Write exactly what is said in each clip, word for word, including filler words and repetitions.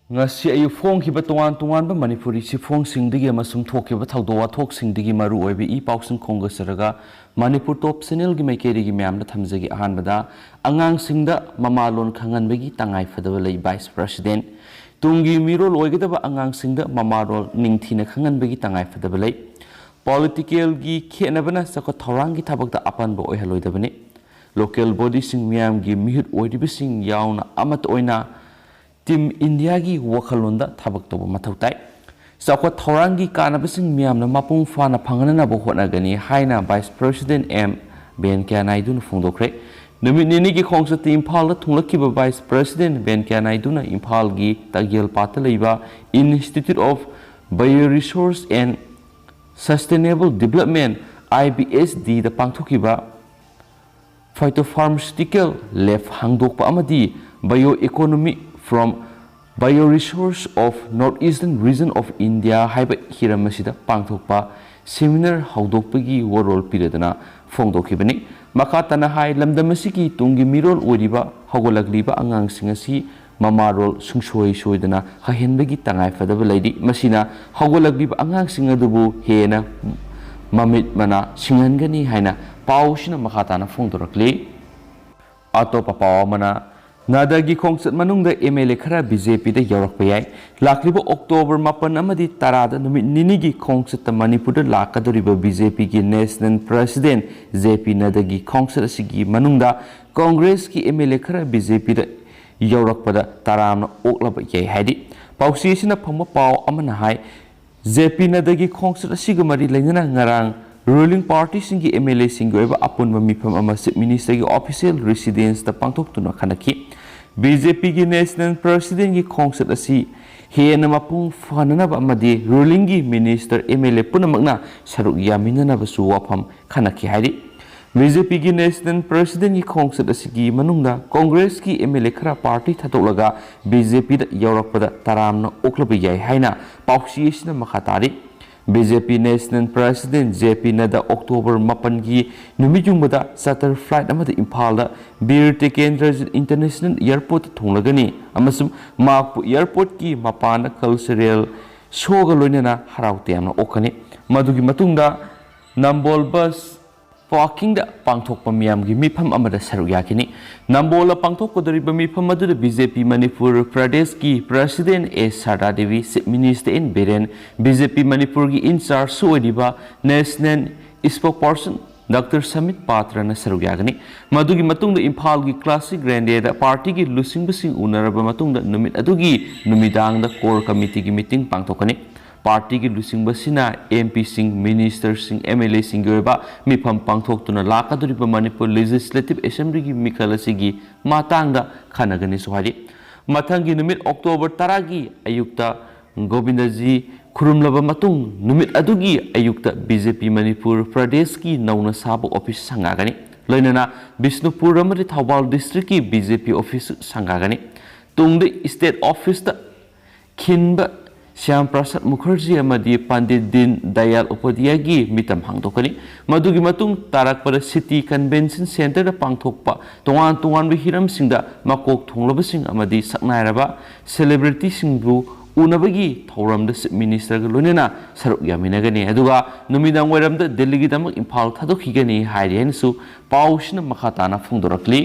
ꯉꯁꯤ ꯑꯌꯨꯛ ꯐꯣꯡꯈꯤꯕ ꯇꯣꯉꯥꯟ ꯇꯣꯉꯥꯟꯕ ꯃꯅꯤꯄꯨꯔꯤ ꯆꯦꯐꯣꯡꯁꯤꯡꯗꯒꯤ ꯑꯃꯁꯨꯡ ꯊꯣꯛꯈꯤꯕ ꯊꯧꯗꯣꯛ ꯋꯥꯊꯣꯛꯁꯤꯡꯗꯒꯤ ꯃꯔꯨꯑꯣꯏꯕ ꯏ ꯄꯥꯎꯁꯤꯡ ꯈꯣꯝꯒꯠꯆꯔꯒ ꯃꯅꯤꯄꯨꯔ ꯇꯣꯞ ꯆꯦꯅꯦꯜꯒꯤ ꯃꯥꯏꯀꯩꯗꯒꯤ ꯃꯌꯥꯝꯗ ꯊꯝꯖꯒꯦ꯫ ꯑꯍꯥꯟꯕꯗ, ꯑꯉꯥꯡꯁꯤꯡꯗ ꯃꯃꯥꯂꯣꯟ ꯈꯪꯍꯟꯕꯒꯤ ꯇꯉꯥꯏꯐꯗꯕ ꯂꯩ, ꯚꯥꯏꯁ ꯄ꯭ꯔꯁꯤꯗꯦꯟ꯫ ꯇꯨꯡꯒꯤ ꯃꯤꯔꯣꯜ ꯑꯣꯏꯒꯗꯕ ꯑꯉꯥꯡꯁꯤꯡꯗ ꯃꯃꯥꯂꯣꯟ ꯅꯤꯡꯊꯤꯅ ꯈꯪꯍꯟꯕꯒꯤ ꯇꯉꯥꯏꯐꯗꯕ ꯂꯩ꯫ ꯄꯣꯂꯤꯇꯤꯀꯦꯜꯒꯤ ꯈꯦꯠꯅꯕꯅ ꯆꯥꯎꯈꯠ ꯊꯧꯔꯥꯡꯒꯤ ꯊꯕꯛꯇ ꯑꯄꯟꯕ ꯑꯣꯏꯍꯜꯂꯣꯏꯗꯕꯅꯤ꯫ ꯂꯣꯀꯦꯜ ꯕꯣꯗꯤꯁꯤꯡ, ꯃꯤꯌꯥꯝꯒꯤ ꯃꯤꯍꯨꯠ ꯑꯣꯏꯔꯤꯕꯁꯤꯡ ꯌꯥꯎꯅ ꯑꯃꯠꯇ ꯑꯣꯏꯅ ꯇꯤꯝ ꯏꯟꯗꯤꯌꯥꯒꯤ ꯋꯥꯈꯜꯂꯣꯟꯗ ꯊꯕꯛ ꯇꯧꯕ ꯃꯊꯧ ꯇꯥꯏ꯫ ꯆꯥꯎꯈꯠ ꯊꯧꯔꯥꯡꯒꯤ ꯀꯥꯟꯅꯕꯁꯤꯡ ꯃꯤꯌꯥꯝꯅ ꯃꯄꯨꯡ ꯐꯥꯅ ꯐꯪꯍꯟꯅꯕ ꯍꯣꯠꯅꯒꯅꯤ ꯍꯥꯏꯅ ꯚꯥꯏꯁ ꯄ꯭ꯔꯁꯤꯗꯦꯟ ꯑꯦꯝ ꯚꯦꯡꯀꯌꯥ ꯅꯥꯏꯗꯨꯅ ꯐꯣꯡꯗꯣꯛꯈ꯭ꯔꯦ꯫ ꯅꯨꯃꯤꯠ ꯅꯤꯅꯤꯒꯤ ꯈꯣꯡꯆꯠꯇ ꯏꯝꯐꯥꯜꯗ ꯊꯨꯡꯂꯛꯈꯤꯕ ꯚꯥꯏꯁ ꯄ꯭ꯔꯁꯤꯗꯦꯟ ꯚꯦꯡꯀꯌꯥ ꯅꯥꯏꯗꯨꯅ ꯏꯝꯐꯥꯜꯒꯤ ꯇꯥꯒꯦꯜꯄꯥꯠꯇ ꯂꯩꯕ Institute of Bioresource and Sustainable Development, I B S D ꯗ ꯄꯥꯡꯊꯣꯛꯈꯤꯕ Phytopharmaceutical Lab ꯍꯥꯡꯗꯣꯛꯄ ꯑꯃꯗꯤ Bioeconomy from Bioresource of North Eastern Region of India ꯍꯥꯏꯕ ꯍꯤꯔꯝ ꯑꯁꯤꯗ ꯄꯥꯡꯊꯣꯛꯄ ꯁꯦꯃꯤꯅꯥꯔ ꯍꯧꯗꯣꯛꯄꯒꯤ ꯋꯥꯔꯣꯜ ꯄꯤꯔꯗꯨꯅ ꯐꯣꯡꯗꯣꯛꯈꯤꯕꯅꯤ꯫ ꯃꯈꯥ ꯇꯥꯅ ꯍꯥꯏ, ꯂꯝꯗꯝ ꯑꯁꯤꯒꯤ ꯇꯨꯡꯒꯤ ꯃꯤꯔꯣꯜ ꯑꯣꯏꯔꯤꯕ ꯍꯧꯒꯠꯂꯛꯂꯤꯕ ꯑꯉꯥꯡꯁꯤꯡ ꯑꯁꯤ ꯃꯃꯥꯔꯣꯜ ꯁꯨꯡꯁꯣꯏ ꯁꯣꯏꯗꯅ ꯍꯩꯍꯟꯕꯒꯤ ꯇꯉꯥꯏꯐꯗꯕ ꯂꯩꯔꯤ꯫ ꯃꯁꯤꯅ ꯍꯧꯒꯠꯂꯛꯂꯤꯕ ꯑꯉꯥꯡꯁꯤꯡ ꯑꯗꯨꯕꯨ ꯍꯦꯟꯅ ꯃꯃꯤꯠ ꯃꯅꯥ ꯁꯤꯡꯍꯟꯒꯅꯤ ꯍꯥꯏꯅ ꯄꯥꯎꯁꯤꯅ ꯃꯈꯥ ꯇꯥꯅ ꯐꯣꯡꯗꯣꯔꯛꯂꯤ꯫ ꯑꯇꯣꯞꯄ ꯄꯥꯎ ꯑꯃꯅ, ꯅꯗꯥꯒꯤ ꯈꯣꯡꯆꯠ ꯃꯅꯨꯡꯗ M L A ꯈꯔ B J P ꯗ ꯌꯧꯔꯛꯄ ꯌꯥꯏ꯫ ꯂꯥꯛꯂꯤꯕ ꯑꯣꯛꯇꯣꯕꯔ ꯃꯥꯄꯟ ꯑꯃꯗꯤ ꯇꯔꯥꯗ ꯅꯨꯃꯤꯠ ꯅꯤꯅꯤꯒꯤ ꯈꯣꯡꯆꯠꯇ ꯃꯅꯤꯄꯨꯔꯗ ꯂꯥꯛꯀꯗꯧꯔꯤꯕ B J P ꯒꯤ National President J P ꯅꯗꯥꯒꯤ ꯈꯣꯡꯆꯠ ꯑꯁꯤꯒꯤ ꯃꯅꯨꯡꯗ ꯀꯣꯡꯒ꯭ꯔꯦꯁꯀꯤ M L A ꯈꯔ B J P ꯗ ꯌꯧꯔꯛꯄꯗ ꯇꯔꯥꯝꯅ ꯑꯣꯛꯂꯕ ꯌꯥꯏ ꯍꯥꯏꯔꯤ꯫ ꯄꯥꯎꯆꯦ ꯑꯁꯤꯅ ꯐꯪꯕ ꯄꯥꯎ ꯑꯃꯅ ꯍꯥꯏ, J P ꯅꯗꯥꯒꯤ ꯈꯣꯡꯆꯠ ꯑꯁꯤꯒ ꯃꯔꯤ ꯂꯩꯅꯅ ꯉꯔꯥꯡ ruling party ꯁꯤꯡꯒꯤ M L A ꯁꯤꯡꯒꯤ ꯑꯣꯏꯕ ꯑꯄꯨꯟꯕ ꯃꯤꯐꯝ ꯑꯃ Chief Minister ꯒꯤ official residence ꯇ ꯄꯥꯡꯊꯣꯛꯇꯨꯅ ꯈꯟꯅꯈꯤ꯫ B J P ꯒꯤ National President ꯒꯤ ꯈꯣꯡꯆꯠ ꯑꯁꯤ ꯍꯦꯟꯅ ꯃꯄꯨꯡ ꯐꯥꯅꯅꯕ ꯑꯃꯗꯤ ruling ꯒꯤ minister, M L A ꯄꯨꯝꯅꯃꯛꯅ ꯁꯔꯨꯛ ꯌꯥꯃꯤꯟꯅꯅꯕꯁꯨ ꯋꯥꯐꯝ ꯈꯟꯅꯈꯤ ꯍꯥꯏꯔꯤ꯫ B J P ꯒꯤ National President ꯒꯤ ꯈꯣꯡꯆꯠ ꯑꯁꯤꯒꯤ ꯃꯅꯨꯡꯗ ꯀꯣꯡꯒ꯭ꯔꯦꯁꯀꯤ M L A ꯈꯔ party ꯊꯥꯗꯣꯛꯂꯒ B J P ꯗ ꯌꯥꯎꯔꯛꯄꯗ ꯇꯔꯥꯝꯅ ꯑꯣꯛꯂꯕ ꯌꯥꯏ ꯍꯥꯏꯅ ꯄꯥꯎꯆꯦ ꯑꯁꯤꯅ ꯃꯈꯥ ꯇꯥꯔꯤ꯫ ꯕꯤ ꯖꯦ ꯄꯤ National President J P Nadda October ꯃꯥꯄꯟꯒꯤ ꯅꯨꯃꯤꯠ ꯌꯨꯡꯕꯗ charter flight ꯑꯃꯗ ꯏꯝꯐꯥꯜꯗ ꯕꯤꯔ ꯇꯤꯀꯦꯟꯗ꯭ꯔꯖꯤꯠ International Airportꯇ ꯊꯨꯡꯂꯒꯅꯤ ꯑꯃꯁꯨꯡ ꯃꯍꯥꯛꯄꯨ airportꯀꯤ ꯃꯄꯥꯟꯗ cultural showꯒ ꯂꯣꯏꯅꯅ ꯍꯔꯥꯎ ꯇꯌꯥꯝꯅ ꯑꯣꯛꯀꯅꯤ꯫ ꯃꯗꯨꯒꯤ ꯃꯇꯨꯡꯗ ꯅꯝꯕꯣꯜ bus parkingꯗ ꯄꯥꯡꯊꯣꯛꯄ ꯃꯤꯌꯥꯝꯒꯤ ꯃꯤꯐꯝ ꯑꯃꯗ ꯁꯔꯨꯛ ꯌꯥꯈꯤꯅꯤ꯫ ꯅꯝꯕꯣꯜꯗ ꯄꯥꯡꯊꯣꯛꯀꯗꯧꯔꯤꯕ ꯃꯤꯐꯝ ꯑꯗꯨꯗ B J P ꯃꯅꯤꯄꯨꯔ ꯄ꯭ꯔꯗꯦꯁꯀꯤ President A Sharda Devi, Chief Minister N Biren, B J P ꯃꯅꯤꯄꯨꯔꯒꯤ in charge ꯑꯣꯏꯔꯤꯕ National Spokesperson Doctor Sambit Patraꯅ ꯁꯔꯨꯛ ꯌꯥꯒꯅꯤ꯫ ꯃꯗꯨꯒꯤ ꯃꯇꯨꯡꯗ ꯏꯝꯐꯥꯜꯒꯤ Classic Grandstand partyꯒꯤ ꯂꯨꯆꯤꯡꯕꯁꯤꯡ ꯎꯅꯔꯕ ꯃꯇꯨꯡꯗ ꯅꯨꯃꯤꯠ ꯑꯗꯨꯒꯤ ꯅꯨꯃꯤꯗꯥꯡꯗ core committeeꯒꯤ meeting ꯄꯥꯡꯊꯣꯛꯀꯅꯤ꯫ Partyꯒꯤ ꯂꯨꯆꯤꯡꯕꯁꯤꯅ M Pꯁꯤꯡ, ministerꯁꯤꯡ, M L Aꯁꯤꯡꯒꯤ ꯑꯣꯏꯕ ꯃꯤꯐꯝ ꯄꯥꯡꯊꯣꯛꯇꯨꯅ ꯂꯥꯛꯀꯗꯧꯔꯤꯕ ꯃꯅꯤꯄꯨꯔ Legislative Assemblyꯒꯤ ꯃꯤꯈꯜ ꯑꯁꯤꯒꯤ ꯃꯇꯥꯡꯗ ꯈꯟꯅꯒꯅꯤꯁꯨ ꯍꯥꯏꯔꯤ꯫ ꯃꯊꯪꯒꯤ ꯅꯨꯃꯤꯠ October ꯇꯔꯥꯒꯤ ꯑꯌꯨꯛꯇ ꯒꯣꯕꯤꯟꯗꯖꯤ ꯈꯨꯔꯨꯝꯂꯕ ꯃꯇꯨꯡ ꯅꯨꯃꯤꯠ ꯑꯗꯨꯒꯤ ꯑꯌꯨꯛꯇ B J P ꯃꯅꯤꯄꯨꯔ ꯄ꯭ꯔꯗꯦꯁꯀꯤ ꯅꯧꯅ ꯁꯥꯕ office ꯁꯪꯒꯥꯒꯅꯤ꯫ ꯂꯣꯏꯅꯅ ꯕꯤꯁꯅꯨꯄꯨꯔ ꯑꯃꯗꯤ Thoubal districtꯀꯤ B J P office ꯁꯪꯒꯥꯒꯅꯤ꯫ ꯇꯨꯡꯗ state officeꯇ ꯈꯤꯟꯕ ꯁ꯭ꯌꯥꯝ ꯄ꯭ꯔꯁꯥꯗ ꯃꯨꯈꯔꯖꯤ ꯑꯃꯗꯤ ꯄꯟꯗꯤꯠ ꯗꯤꯟ ꯗꯌꯥꯜ ꯎꯄꯥꯙ꯭ꯌꯥꯌꯒꯤ ꯃꯤꯇꯝ ꯍꯥꯡꯗꯣꯛꯀꯅꯤ꯫ ꯃꯗꯨꯒꯤ ꯃꯇꯨꯡ ꯇꯥꯔꯛꯄꯗ City Convention Centreꯗ ꯄꯥꯡꯊꯣꯛꯄ ꯇꯣꯉꯥꯟ ꯇꯣꯉꯥꯟꯕ ꯍꯤꯔꯝꯁꯤꯡꯗ ꯃꯀꯣꯛ ꯊꯣꯡꯂꯕꯁꯤꯡ ꯑꯃꯗꯤ ꯁꯛꯅꯥꯏꯔꯕ celebrityꯁꯤꯡꯕꯨ ꯎꯅꯕꯒꯤ ꯊꯧꯔꯝꯗ Chief Ministerꯒ ꯂꯣꯏꯅꯅ ꯁꯔꯨꯛ ꯌꯥꯃꯤꯟꯅꯒꯅꯤ꯫ ꯑꯗꯨꯒ ꯅꯨꯃꯤꯗꯥꯡ ꯋꯥꯏꯔꯝꯗ ꯗꯦꯜꯂꯤꯒꯤꯗꯃꯛ ꯏꯝꯐꯥꯜ ꯊꯥꯗꯣꯛꯈꯤꯒꯅꯤ ꯍꯥꯏꯔꯤ ꯍꯥꯏꯅꯁꯨ ꯄꯥꯎꯁꯤꯅ ꯃꯈꯥ ꯇꯥꯅ ꯐꯣꯡꯗꯣꯔꯛꯂꯤ꯫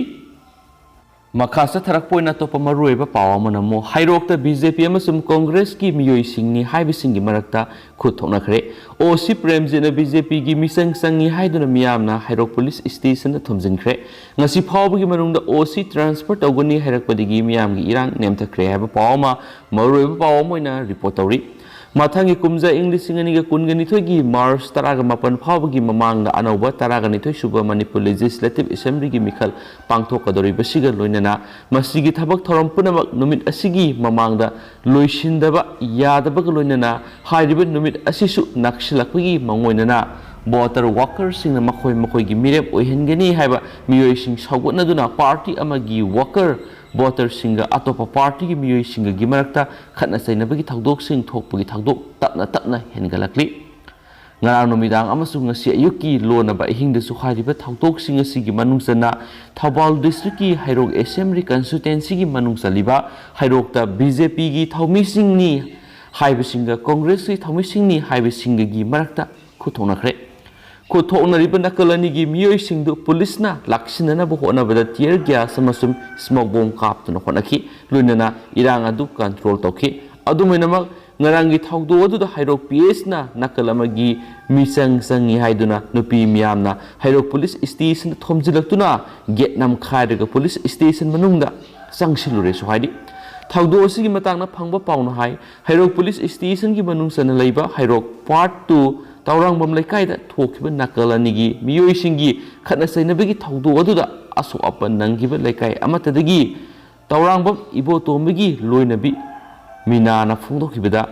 ꯃꯈꯥ ꯆꯠꯊꯔꯛꯄ ꯑꯣꯏꯅ ꯑꯇꯣꯞꯄ ꯃꯔꯨꯑꯣꯏꯕ ꯄꯥꯎ ꯑꯃꯅ ꯑꯃꯨꯛ ꯍꯩꯔꯣꯛꯇ B J P ꯑꯃꯁꯨꯡ Congressꯀꯤ ꯃꯤꯑꯣꯏꯁꯤꯡꯅꯤ ꯍꯥꯏꯕꯁꯤꯡꯒꯤ ꯃꯔꯛꯇ ꯈꯨꯠ ꯊꯣꯛꯅꯈ꯭ꯔꯦ꯫ O C ꯄ꯭ꯔꯦꯝꯖꯤꯠꯅ B J Pꯒꯤ ꯃꯤꯆꯪ ꯆꯪꯉꯤ ꯍꯥꯏꯗꯨꯅ ꯃꯤꯌꯥꯝꯅ ꯍꯩꯔꯣꯛ police stationꯗ ꯊꯣꯝꯖꯤꯟꯈ꯭ꯔꯦ꯫ ꯉꯁꯤ ꯐꯥꯎꯕꯒꯤ ꯃꯅꯨꯡꯗ O C transfer ꯇꯧꯒꯅꯤ ꯍꯥꯏꯔꯛꯄꯗꯒꯤ ꯃꯤꯌꯥꯝꯒꯤ ꯏꯔꯥꯡ ꯅꯦꯝꯊꯈ꯭ꯔꯦ ꯍꯥꯏꯕ ꯄꯥꯎ ꯑꯃ ꯃꯔꯨꯑꯣꯏꯕ ꯄꯥꯎ ꯑꯃ ꯑꯣꯏꯅ report ꯇꯧꯔꯤ꯫ ꯃꯊꯪꯒꯤ ꯀꯨꯝꯖꯥ ꯏꯪ ꯂꯤꯁꯤꯡ ꯑꯅꯤꯒ ꯀꯨꯟꯒ ꯅꯤꯊꯣꯏꯒꯤ March ꯇꯔꯥꯒ ꯃꯥꯄꯟ ꯐꯥꯎꯕꯒꯤ ꯃꯃꯥꯡꯗ ꯑꯅꯧꯕ ꯇꯔꯥꯒ ꯅꯤꯊꯣꯏ ꯁꯨꯕ ꯃꯅꯤꯄꯨꯔ Legislative Assemblyꯒꯤ ꯃꯤꯈꯜ ꯄꯥꯡꯊꯣꯛꯀꯗꯧꯔꯤꯕꯁꯤꯒ ꯂꯣꯏꯅꯅ ꯃꯁꯤꯒꯤ ꯊꯕꯛ ꯊꯧꯔꯝ ꯄꯨꯝꯅꯃꯛ ꯅꯨꯃꯤꯠ ꯑꯁꯤꯒꯤ ꯃꯃꯥꯡꯗ ꯂꯣꯏꯁꯤꯟꯗꯕ ꯌꯥꯗꯕꯒ ꯂꯣꯏꯅꯅ ꯍꯥꯏꯔꯤꯕ ꯅꯨꯃꯤꯠ ꯑꯁꯤꯁꯨ ꯅꯛꯁꯤꯜꯂꯛꯄꯒꯤ ꯃꯑꯣꯡ ꯑꯣꯏꯅꯅ voter workerꯁꯤꯡꯅ ꯃꯈꯣꯏ ꯃꯈꯣꯏꯒꯤ ꯃꯤꯔꯦꯞ ꯑꯣꯏꯍꯟꯒꯅꯤ ꯍꯥꯏꯕ ꯃꯤꯑꯣꯏꯁꯤꯡ ꯁꯧꯒꯠꯅꯗꯨꯅ party ꯑꯃꯒꯤ worker ꯚꯣꯇꯔꯁꯤꯡꯒ ꯑꯇꯣꯞꯄ ꯄꯥꯔꯇꯤꯒꯤ ꯃꯤꯑꯣꯏꯁꯤꯡꯒꯒꯤ ꯃꯔꯛꯇ ꯈꯠꯅ ꯆꯩꯅꯕꯒꯤ ꯊꯧꯗꯣꯛꯁꯤꯡ ꯊꯣꯛꯄꯒꯤ ꯊꯧꯗꯣꯛ ꯇꯞꯅ ꯇꯞꯅ ꯍꯦꯟꯒꯠꯂꯛꯂꯤ꯫ ꯉꯔꯥꯡ ꯅꯨꯃꯤꯗꯥꯡ ꯑꯃꯁꯨꯡ ꯉꯁꯤ ꯑꯌꯨꯛꯀꯤ ꯂꯣꯟꯅꯕ ꯑꯍꯤꯡꯗꯁꯨ ꯍꯥꯏꯔꯤꯕ ꯊꯧꯗꯣꯛꯁꯤꯡ ꯑꯁꯤꯒꯤ ꯃꯅꯨꯡ ꯆꯟꯅ ꯊꯧꯕꯥꯜ ꯗꯤꯁꯇ꯭ꯔꯤꯛꯀꯤ ꯍꯩꯔꯣꯛ ꯑꯦꯁꯦꯝꯕ꯭ꯂꯤ ꯀꯟꯁꯇꯤꯇ꯭ꯋꯦꯟꯁꯤꯒꯤ ꯃꯅꯨꯡ ꯆꯜꯂꯤꯕ ꯍꯩꯔꯣꯛꯇ ꯕꯤ ꯖꯦ ꯄꯤꯒꯤ ꯊꯧꯃꯤꯁꯤꯡꯅꯤ ꯍꯥꯏꯕꯁꯤꯡꯒ ꯀꯣꯡꯒ꯭ꯔꯦꯁꯀꯤ ꯊꯧꯃꯤꯁꯤꯡꯅꯤ ꯍꯥꯏꯕꯁꯤꯡꯒꯒꯤ ꯃꯔꯛꯇ ꯈꯨꯠ ꯊꯣꯛꯅꯈ꯭ꯔꯦ꯫ ꯈꯨꯠ ꯊꯣꯛꯅꯔꯤꯕ ꯅꯥꯀꯜ ꯑꯅꯤꯒꯤ ꯃꯤꯑꯣꯏꯁꯤꯡꯗꯨ ꯄꯨꯂꯤꯁꯅ ꯂꯥꯛꯁꯤꯟꯅꯅꯕ ꯍꯣꯠꯅꯕꯗ tear gas ꯑꯃꯁꯨꯡ smoke bomb ꯀꯥꯞꯇꯨꯅ ꯍꯣꯠꯅꯈꯤ꯫ ꯂꯣꯏꯅꯅ ꯏꯔꯥꯡ ꯑꯗꯨ control ꯇꯧꯈꯤ꯫ ꯑꯗꯨꯝ ꯑꯣꯏꯅꯃꯛ, ꯉꯔꯥꯡꯒꯤ ꯊꯧꯗꯣꯛ ꯑꯗꯨꯗ ꯍꯩꯔꯣꯛ P S ꯅ ꯅꯥꯀꯜ ꯑꯃꯒꯤ ꯃꯤꯆꯪ ꯆꯪꯏ ꯍꯥꯏꯗꯨꯅ ꯅꯨꯄꯤ ꯃꯤꯌꯥꯝꯅ ꯍꯩꯔꯣꯛ ꯄꯨꯂꯤꯁ ꯁ꯭ꯇꯦꯁꯟꯗ ꯊꯣꯝꯖꯤꯜꯂꯛꯇꯨꯅ gate ꯅꯝꯈꯥꯏꯔꯒ ꯄꯨꯂꯤꯁ ꯁ꯭ꯇꯦꯁꯟ ꯃꯅꯨꯡꯗ ꯆꯪꯁꯤꯜꯂꯨꯔꯦꯁꯨ ꯍꯥꯏꯔꯤ꯫ ꯊꯧꯗꯣꯛ ꯑꯁꯤꯒꯤ ꯃꯇꯥꯡꯗ ꯐꯪꯕ ꯄꯥꯎꯅ ꯍꯥꯏ, ꯍꯩꯔꯣꯛ ꯄꯨꯂꯤꯁ ꯁ꯭ꯇꯦꯁꯟꯒꯤ ꯃꯅꯨꯡ ꯆꯟꯅ ꯂꯩꯕ ꯍꯩꯔꯣꯛ Part two ꯇꯧꯔꯥꯡꯕꯝ ꯂꯩꯀꯥꯏꯗ ꯊꯣꯛꯈꯤꯕ ꯅꯥꯀꯜ ꯑꯅꯤꯒꯤ ꯃꯤꯑꯣꯏꯁꯤꯡꯒꯤ ꯈꯠꯅ ꯆꯩꯅꯕꯒꯤ ꯊꯧꯗꯣꯛ ꯑꯗꯨꯗ ꯑꯁꯣꯛ ꯑꯄꯟ ꯅꯪꯈꯤꯕ ꯂꯩꯀꯥꯏ ꯑꯃꯠꯇꯗꯒꯤ ꯇꯧꯔꯥꯡꯕꯝ ꯏꯕꯣꯇꯣꯝꯕꯒꯤ ꯂꯣꯏꯅꯕꯤ ꯃꯤꯅꯥꯅ ꯐꯣꯡꯗꯣꯛꯈꯤꯕꯗ,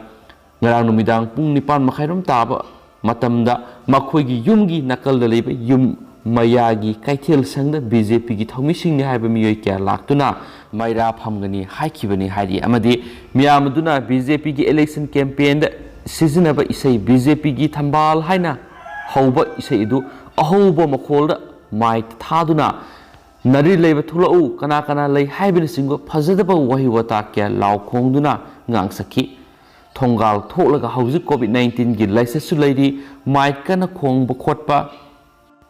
ꯉꯔꯥꯡ ꯅꯨꯃꯤꯗꯥꯡ ꯄꯨꯡ ꯅꯤꯄꯥꯟ ꯃꯈꯥꯏꯔꯣꯝ ꯇꯥꯕ ꯃꯇꯝꯗ ꯃꯈꯣꯏꯒꯤ ꯌꯨꯝꯒꯤ ꯅꯥꯀꯜꯗ ꯂꯩꯕ ꯌꯨꯝ ꯃꯌꯥꯒꯤ ꯀꯩꯊꯦꯜ ꯁꯪꯗ B J P ꯒꯤ ꯊꯧꯃꯤꯁꯤꯡꯅꯤ ꯍꯥꯏꯕ ꯃꯤꯑꯣꯏ ꯀꯌꯥ ꯂꯥꯛꯇꯨꯅ ꯃꯩꯔꯥ ꯐꯝꯒꯅꯤ ꯍꯥꯏꯈꯤꯕꯅꯤ ꯍꯥꯏꯔꯤ꯫ ꯑꯃꯗꯤ ꯃꯤꯌꯥꯝ ꯑꯗꯨꯅ B J P ꯒꯤ election campaign ꯗ ꯁꯤꯖꯤꯟꯅꯕ ꯏꯁꯩ B J P ꯒꯤ ꯊꯝꯕꯥꯜ ꯍꯥꯏꯅ ꯍꯧꯕ ꯏꯁꯩ ꯑꯗꯨ ꯑꯍꯧꯕ ꯃꯈꯣꯜꯗ ꯃꯥꯏꯛ ꯊꯥꯗꯨꯅ "ꯅꯔꯤ ꯂꯩꯕ ꯊꯣꯛꯂꯛꯎ, ꯀꯅꯥ ꯀꯅꯥ ꯂꯩ?" ꯍꯥꯏꯕꯅꯆꯤꯡꯕ ꯐꯖꯗꯕ ꯋꯥꯍꯩ ꯋꯥꯇꯥ ꯀꯌꯥ ꯂꯥꯎ ꯈꯣꯡꯗꯨꯅ ꯉꯥꯡꯁꯛꯈꯤ꯫ ꯊꯣꯡꯒꯥꯜ ꯊꯣꯛꯂꯒ ꯍꯧꯖꯤꯛ COVID nineteen ꯒꯤ ꯂꯥꯏꯆꯠꯁꯨ ꯂꯩꯔꯤ, ꯃꯥꯏꯛ ꯀꯟꯅ ꯈꯣꯡꯕ ꯈꯣꯠꯄ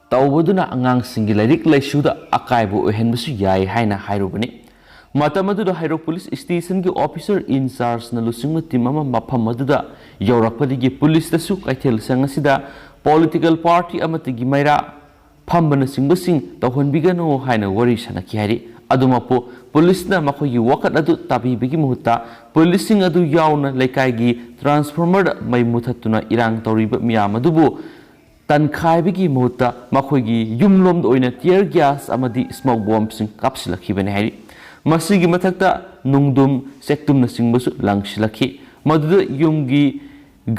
ꯇꯧꯕꯗꯨꯅ ꯑꯉꯥꯡꯁꯤꯡꯒꯤ ꯂꯥꯏꯔꯤꯛ ꯂꯥꯏꯁꯨꯗ ꯑꯀꯥꯏꯕ ꯑꯣꯏꯍꯟꯕꯁꯨ ꯌꯥꯏ ꯍꯥꯏꯅ ꯍꯥꯏꯔꯨꯕꯅꯤ꯫ ꯃꯇꯝ ꯑꯗꯨꯗ ꯍꯩꯔꯣꯛ ꯄꯨꯂꯤꯁ ꯁ꯭ꯇꯦꯁꯟꯒꯤ officer in charge ꯅ ꯂꯨꯆꯤꯡꯕ team ꯑꯃ ꯃꯐꯝ ꯑꯗꯨꯗ ꯌꯧꯔꯛꯄꯗꯒꯤ ꯄꯨꯂꯤꯁꯇꯁꯨ ꯀꯩꯊꯦꯜ ꯁꯪ ꯑꯁꯤꯗ political party ꯑꯃꯠꯇꯒꯤ ꯃꯩꯔꯥ ꯐꯝꯕꯅꯆꯤꯡꯕꯁꯤꯡ ꯇꯧꯍꯟꯕꯤꯒꯅꯨ ꯍꯥꯏꯅ ꯋꯥꯔꯤ ꯁꯥꯅꯈꯤ ꯍꯥꯏꯔꯤ꯫ ꯑꯗꯨꯃꯛꯄꯨ ꯄꯨꯂꯤꯁꯅ ꯃꯈꯣꯏꯒꯤ ꯋꯥꯀꯠ ꯑꯗꯨ ꯇꯥꯕꯤꯕꯒꯤ ꯃꯍꯨꯠꯇ ꯄꯨꯂꯤꯁꯁꯤꯡ ꯑꯗꯨ ꯌꯥꯎꯅ ꯂꯩꯀꯥꯏꯒꯤ transformer ꯗ ꯃꯩ ꯃꯨꯊꯠꯇꯨꯅ ꯏꯔꯥꯡ ꯇꯧꯔꯤꯕ ꯃꯤꯌꯥꯝ ꯑꯗꯨꯕꯨ ꯇꯟꯈꯥꯏꯕꯒꯤ ꯃꯍꯨꯠꯇ ꯃꯈꯣꯏꯒꯤ ꯌꯨꯝꯂꯣꯝꯗ ꯑꯣꯏꯅ tear gas ꯑꯃꯗꯤ smoke bomb ꯁꯤꯡ ꯀꯥꯞꯁꯤꯜꯂꯛꯈꯤꯕꯅꯤ ꯍꯥꯏꯔꯤ꯫ ꯃꯁꯤꯒꯤ ꯃꯊꯛꯇ ꯅꯨꯡꯗꯨꯝ, ꯆꯦꯛꯇꯨꯝꯅꯆꯤꯡꯕꯁꯨ ꯂꯪꯁꯤꯜꯂꯛꯈꯤ꯫ ꯃꯗꯨꯗ ꯌꯨꯝꯒꯤ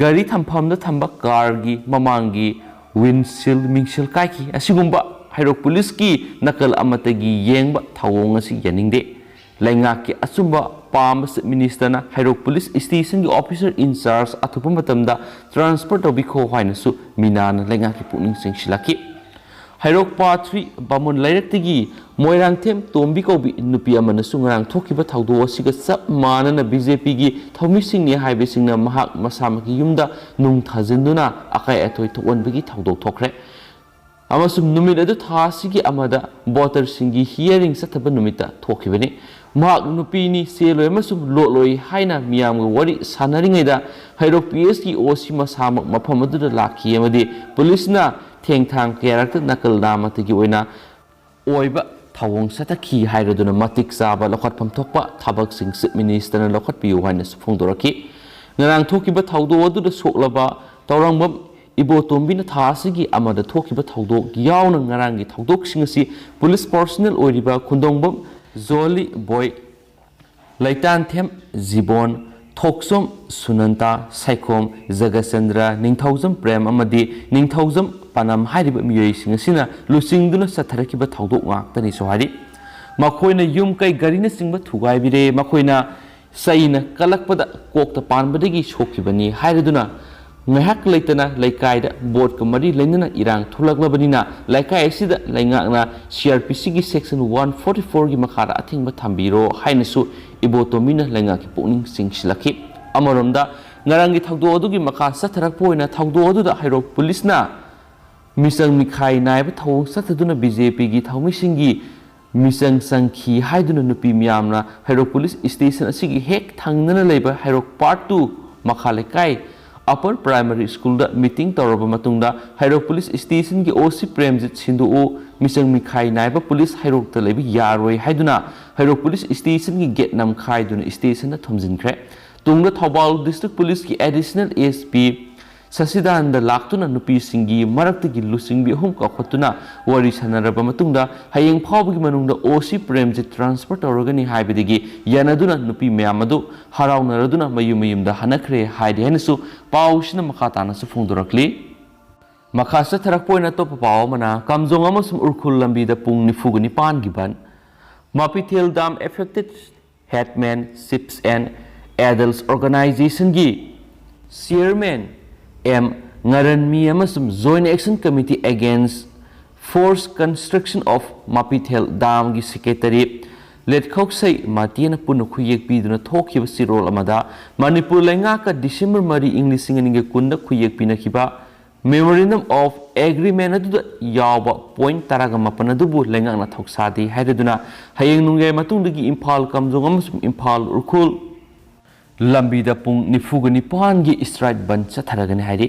ꯒꯥꯔꯤ ꯊꯝꯐꯝꯗ ꯊꯝꯕ car ꯒꯤ ꯃꯃꯥꯡꯒꯤ windshield ꯃꯤꯡꯁꯦꯜ ꯀꯥꯏꯈꯤ꯫ ꯑꯁꯤꯒꯨꯝꯕ ꯍꯩꯔꯣꯛ ꯄꯨꯂꯤꯁꯀꯤ ꯅꯥꯀꯜ ꯑꯃꯠꯇꯒꯤ ꯌꯦꯡꯕ ꯊꯧꯑꯣꯡ ꯑꯁꯤ ꯌꯥꯅꯤꯡꯗꯦ꯫ ꯂꯩꯉꯥꯛꯀꯤ ꯑꯆꯨꯝꯕ ꯄꯥꯝꯕ Chief Minister ꯅ ꯍꯩꯔꯣꯛ Police Station ꯒꯤ officer in charge ꯑꯊꯨꯕ ꯃꯇꯝꯗ transfer ꯇꯧꯕꯤꯈꯣ ꯍꯥꯏꯅꯁꯨ ꯃꯤꯅꯥꯅ ꯂꯩꯉꯥꯛꯀꯤ ꯄꯨꯛꯅꯤꯡ ꯆꯤꯡꯁꯤꯜꯂꯛꯈꯤ꯫ ꯍꯩꯔꯣꯛ ꯄꯥ ꯊ꯭ꯔꯤ ꯕꯥꯃꯣꯟ ꯂꯩꯔꯛꯇꯒꯤ ꯃꯣꯏꯔꯥꯡꯊꯦꯝ ꯇꯣꯝꯕꯤ ꯀꯧꯕꯤ ꯅꯨꯄꯤ ꯑꯃꯅꯁꯨ ꯉꯔꯥꯡ ꯊꯣꯛꯈꯤꯕ ꯊꯧꯗꯣꯛ ꯑꯁꯤꯒ ꯆꯞ ꯃꯥꯟꯅꯅ BJP ꯒꯤ ꯊꯧꯃꯤꯁꯤꯡꯅꯤ ꯍꯥꯏꯕꯁꯤꯡꯅ ꯃꯍꯥꯛ ꯃꯁꯥꯃꯛꯀꯤ ꯌꯨꯝꯗ ꯅꯨꯡ ꯊꯥꯖꯤꯟꯗꯨꯅ ꯑꯀꯥꯏ ꯑꯇꯣꯏ ꯊꯣꯛꯍꯟꯕꯒꯤ ꯊꯧꯗꯣꯛ ꯊꯣꯛꯈ꯭ꯔꯦ꯫ ꯑꯃꯁꯨꯡ ꯅꯨꯃꯤꯠ ꯑꯗꯨ ꯊꯥ ꯑꯁꯤꯒꯤ ꯑꯃꯗ voter ꯁꯤꯡꯒꯤ hearing ꯆꯠꯊꯕ ꯅꯨꯃꯤꯠꯇ ꯊꯣꯛꯈꯤꯕꯅꯤ꯫ ꯃꯍꯥꯛ ꯅꯨꯄꯤꯅꯤ, ꯆꯦꯜꯂꯣꯏ ꯑꯃꯁꯨꯡ ꯂꯣꯠꯂꯣꯏ ꯍꯥꯏꯅ ꯃꯤꯌꯥꯝꯒ ꯋꯥꯔꯤ ꯁꯥꯟꯅꯔꯤꯉꯩꯗ ꯍꯩꯔꯣꯛ PS ꯀꯤ OC ꯃꯁꯥꯃꯛ ꯃꯐꯝ ꯑꯗꯨꯗ ꯂꯥꯛꯈꯤ ꯑꯃꯗꯤ police ꯅ ꯊꯦꯡꯊꯥꯡ ꯀꯌꯥꯔꯛꯇ ꯅꯀꯜ ꯅꯥꯃꯇꯒꯤ ꯑꯣꯏꯅ ꯑꯣꯏꯕ ꯊꯧꯑꯣꯡ ꯆꯠꯊꯈꯤ ꯍꯥꯏꯔꯗꯨꯅ ꯃꯇꯤꯛ ꯆꯥꯕ ꯂꯧꯈꯠꯐꯝ ꯊꯣꯛꯄ ꯊꯕꯛꯁꯤꯡ Chief Minister ꯅ ꯂꯧꯈꯠꯄꯤꯌꯨ ꯍꯥꯏꯅꯁꯨ ꯐꯣꯡꯗꯣꯔꯛꯈꯤ꯫ ꯉꯔꯥꯡ ꯊꯣꯛꯈꯤꯕ ꯊꯧꯗꯣꯛ ꯑꯗꯨꯗ ꯁꯣꯛꯂꯕ ꯇꯧꯔꯪꯕꯝ ꯏꯕꯣꯇꯣꯝꯕꯤꯅ ꯊꯥ ꯑꯁꯤꯒꯤ ꯑꯃꯗ ꯊꯣꯛꯈꯤꯕ ꯊꯧꯗꯣꯛ ꯌꯥꯎꯅ ꯉꯔꯥꯡꯒꯤ ꯊꯧꯗꯣꯛꯁꯤꯡ ꯑꯁꯤ police personnel ꯑꯣꯏꯔꯤꯕ ꯈꯨꯟꯗꯣꯡꯕꯝ ꯖꯣꯂꯤ ꯕꯣꯏ, ꯂꯩꯇꯥꯟꯊꯦꯝ ꯖꯤꯕꯣꯟ, ꯊꯣꯛꯆꯣꯝ ꯁꯨꯅꯟꯇꯥ, ꯁꯥꯏꯈꯣꯝ ꯖꯒꯆꯟꯗ꯭ꯔ, ꯅꯤꯡꯊꯧꯖꯝ ꯄ꯭ꯔꯦꯝ ꯑꯃꯗꯤ ꯅꯤꯡꯊꯧꯖꯝ ꯄꯅꯝ ꯍꯥꯏꯔꯤꯕ ꯃꯤꯑꯣꯏꯁꯤꯡ ꯑꯁꯤꯅ ꯂꯨꯆꯤꯡꯗꯨꯅ ꯆꯠꯊꯔꯛꯈꯤꯕ ꯊꯧꯗꯣꯛ ꯉꯥꯛꯇꯅꯤꯁꯨ ꯍꯥꯏꯔꯤ꯫ ꯃꯈꯣꯏꯅ ꯌꯨꯝ ꯀꯩ ꯒꯥꯔꯤꯅꯆꯤꯡꯕ ꯊꯨꯒꯥꯏꯕꯤꯔꯦ꯫ ꯃꯈꯣꯏꯅ ꯆꯩꯅ ꯀꯜꯂꯛꯄꯗ ꯀꯣꯛꯇ ꯄꯥꯟꯕꯗꯒꯤ ꯁꯣꯛꯈꯤꯕꯅꯤ ꯍꯥꯏꯔꯗꯨꯅ ꯉꯥꯏꯍꯥꯛ ꯂꯩꯇꯅ ꯂꯩꯀꯥꯏꯗ ꯚꯣꯠꯀ ꯃꯔꯤ ꯂꯩꯅꯅ ꯏꯔꯥꯡ ꯊꯣꯛꯂꯛꯂꯕꯅꯤꯅ ꯂꯩꯀꯥꯏ ꯑꯁꯤꯗ ꯂꯩꯉꯥꯛꯅ CrPC ꯒꯤ section one forty four ꯒꯤ ꯃꯈꯥꯗ ꯑꯊꯤꯡꯕ ꯊꯝꯕꯤꯔꯣ ꯍꯥꯏꯅꯁꯨ ꯏꯕꯣꯇꯣꯝꯕꯤꯅ ꯂꯩꯉꯥꯛꯀꯤ ꯄꯨꯛꯅꯤꯡ ꯆꯤꯡꯁꯤꯜꯂꯛꯈꯤ꯫ ꯑꯃꯔꯣꯝꯗ ꯉꯔꯥꯡꯒꯤ ꯊꯧꯗꯣꯛ ꯑꯗꯨꯒꯤ ꯃꯈꯥ ꯆꯠꯊꯔꯛꯄ ꯑꯣꯏꯅ ꯊꯧꯗꯣꯛ ꯑꯗꯨꯗ ꯍꯩꯔꯣꯛ police ꯅ ꯃꯤꯆꯪ ꯃꯤꯈꯥꯏ ꯅꯥꯏꯕ ꯊꯧꯑꯣꯡ ꯆꯠꯊꯗꯨꯅ BJP ꯒꯤ ꯊꯧꯃꯤꯁꯤꯡꯒꯤ ꯃꯤꯆꯪ ꯆꯪꯈꯤ ꯍꯥꯏꯗꯨꯅ ꯅꯨꯄꯤ ꯃꯌꯥꯝꯅ ꯍꯩꯔꯣꯛ police station ꯑꯁꯤꯒꯤ ꯍꯦꯛ ꯊꯪꯅꯅ ꯂꯩꯕ ꯍꯩꯔꯣꯛ part two ꯃꯈꯥ ꯂꯩꯀꯥꯏ upper primary school ꯗ meeting ꯇꯧꯔꯕ ꯃꯇꯨꯡꯗ ꯍꯩꯔꯣꯛ police station ꯒꯤ OC ꯄ꯭ꯔꯦꯝꯖꯤꯠ ꯁꯤꯟꯗꯣꯛꯎ, ꯃꯤꯆꯪ ꯃꯤꯈꯥꯏ ꯅꯥꯏꯕ police ꯍꯩꯔꯣꯛꯇ ꯂꯩꯕ ꯌꯥꯔꯣꯏ ꯍꯥꯏꯗꯨꯅ ꯍꯩꯔꯣꯛ police station ꯒꯤ gate ꯅꯝꯈꯥꯏꯗꯨꯅ station ꯗ ꯊꯣꯝꯖꯤꯟꯈ꯭ꯔꯦ꯫ ꯇꯨꯡꯗ ꯊꯧꯕꯥꯜ district police ꯀꯤ additional SP ꯁꯁꯤꯗꯥꯅꯟꯗ ꯂꯥꯛꯇꯨꯅ ꯅꯨꯄꯤꯁꯤꯡꯒꯤ ꯃꯔꯛꯇꯒꯤ ꯂꯨꯆꯤꯡꯕꯤ ꯑꯍꯨꯝ ꯀꯧꯈꯠꯇꯨꯅ ꯋꯥꯔꯤ ꯁꯥꯟꯅꯔꯕ ꯃꯇꯨꯡꯗ ꯍꯌꯦꯡ ꯐꯥꯎꯕꯒꯤ ꯃꯅꯨꯡꯗ OC ꯄ꯭ꯔꯦꯝꯖꯤꯠ transfer ꯇꯧꯔꯒꯅꯤ ꯍꯥꯏꯕꯗꯒꯤ ꯌꯥꯅꯗꯨꯅ ꯅꯨꯄꯤ ꯃꯌꯥꯝ ꯑꯗꯨ ꯍꯔꯥꯎꯅꯔꯗꯨꯅ ꯃꯌꯨꯝ ꯃꯌꯨꯝꯗ ꯍꯟꯅꯈ꯭ꯔꯦ ꯍꯥꯏꯔꯤ ꯍꯥꯏꯅꯁꯨ ꯄꯥꯎꯁꯤꯅ ꯃꯈꯥ ꯇꯥꯅꯁꯨ ꯐꯣꯡꯗꯣꯔꯛꯂꯤ꯫ ꯃꯈꯥ ꯆꯠꯊꯔꯛꯄ ꯑꯣꯏꯅ ꯑꯇꯣꯞꯄ ꯄꯥꯎ ꯑꯃꯅ ꯀꯥꯝꯖꯣꯡ ꯑꯃꯁꯨꯡ ꯎꯔꯈꯨꯜ ꯂꯝꯕꯤꯗ ꯄꯨꯡ ꯅꯤꯐꯨꯒ ꯅꯤꯄꯥꯟꯒꯤ ꯕꯟ꯫ Mapithel Dam Affected Headman, Chiefs and Adults Organizationꯒꯤ Chairman M Ngaranmi ꯑꯃꯁꯨꯡ Joint Action Committee Against Forced Construction of Mapithel Damꯒꯤ Secretary ꯂꯦꯠꯈꯧꯁꯩ ꯃꯥꯇꯦꯅ ꯄꯨꯟꯅ ꯈꯨꯌꯦꯛ ꯄꯤꯗꯨꯅ ꯊꯣꯛꯈꯤꯕ ꯆꯦꯔꯣꯜ ꯑꯃꯗ, ꯃꯅꯤꯄꯨꯔ ꯂꯩꯉꯥꯛꯀ ꯗꯤꯁꯦꯝꯕꯔ ꯃꯔꯤ, ꯏꯪ ꯂꯤꯁꯤꯡ ꯑꯅꯤꯒ ꯀꯨꯟꯗ ꯈꯨꯌꯦꯛ ꯄꯤꯅꯈꯤꯕ Memorandum of Agreement ꯑꯗꯨꯗ ꯌꯥꯎꯕ ꯄꯣꯏꯟꯠ ꯇꯔꯥꯒ ꯃꯥꯄꯟ ꯑꯗꯨꯕꯨ ꯂꯩꯉꯥꯛꯅ ꯊꯧꯁꯥꯗꯦ ꯍꯥꯏꯔꯗꯨꯅ, ꯍꯌꯦꯡ ꯅꯣꯡꯌꯥꯏ ꯃꯇꯨꯡꯗꯒꯤ ꯏꯝꯐꯥꯜ ꯀꯥꯝꯖꯣꯡ ꯑꯃꯁꯨꯡ ꯏꯝꯐꯥꯜ ꯎꯈ꯭ꯔꯨꯜ ꯂꯝꯕꯤꯗ ꯄꯨꯡ ꯅꯤꯐꯨꯒ ꯅꯤꯄꯥꯟꯒꯤ strike ꯕꯟ ꯆꯠꯊꯔꯒꯅꯤ ꯍꯥꯏꯔꯤ꯫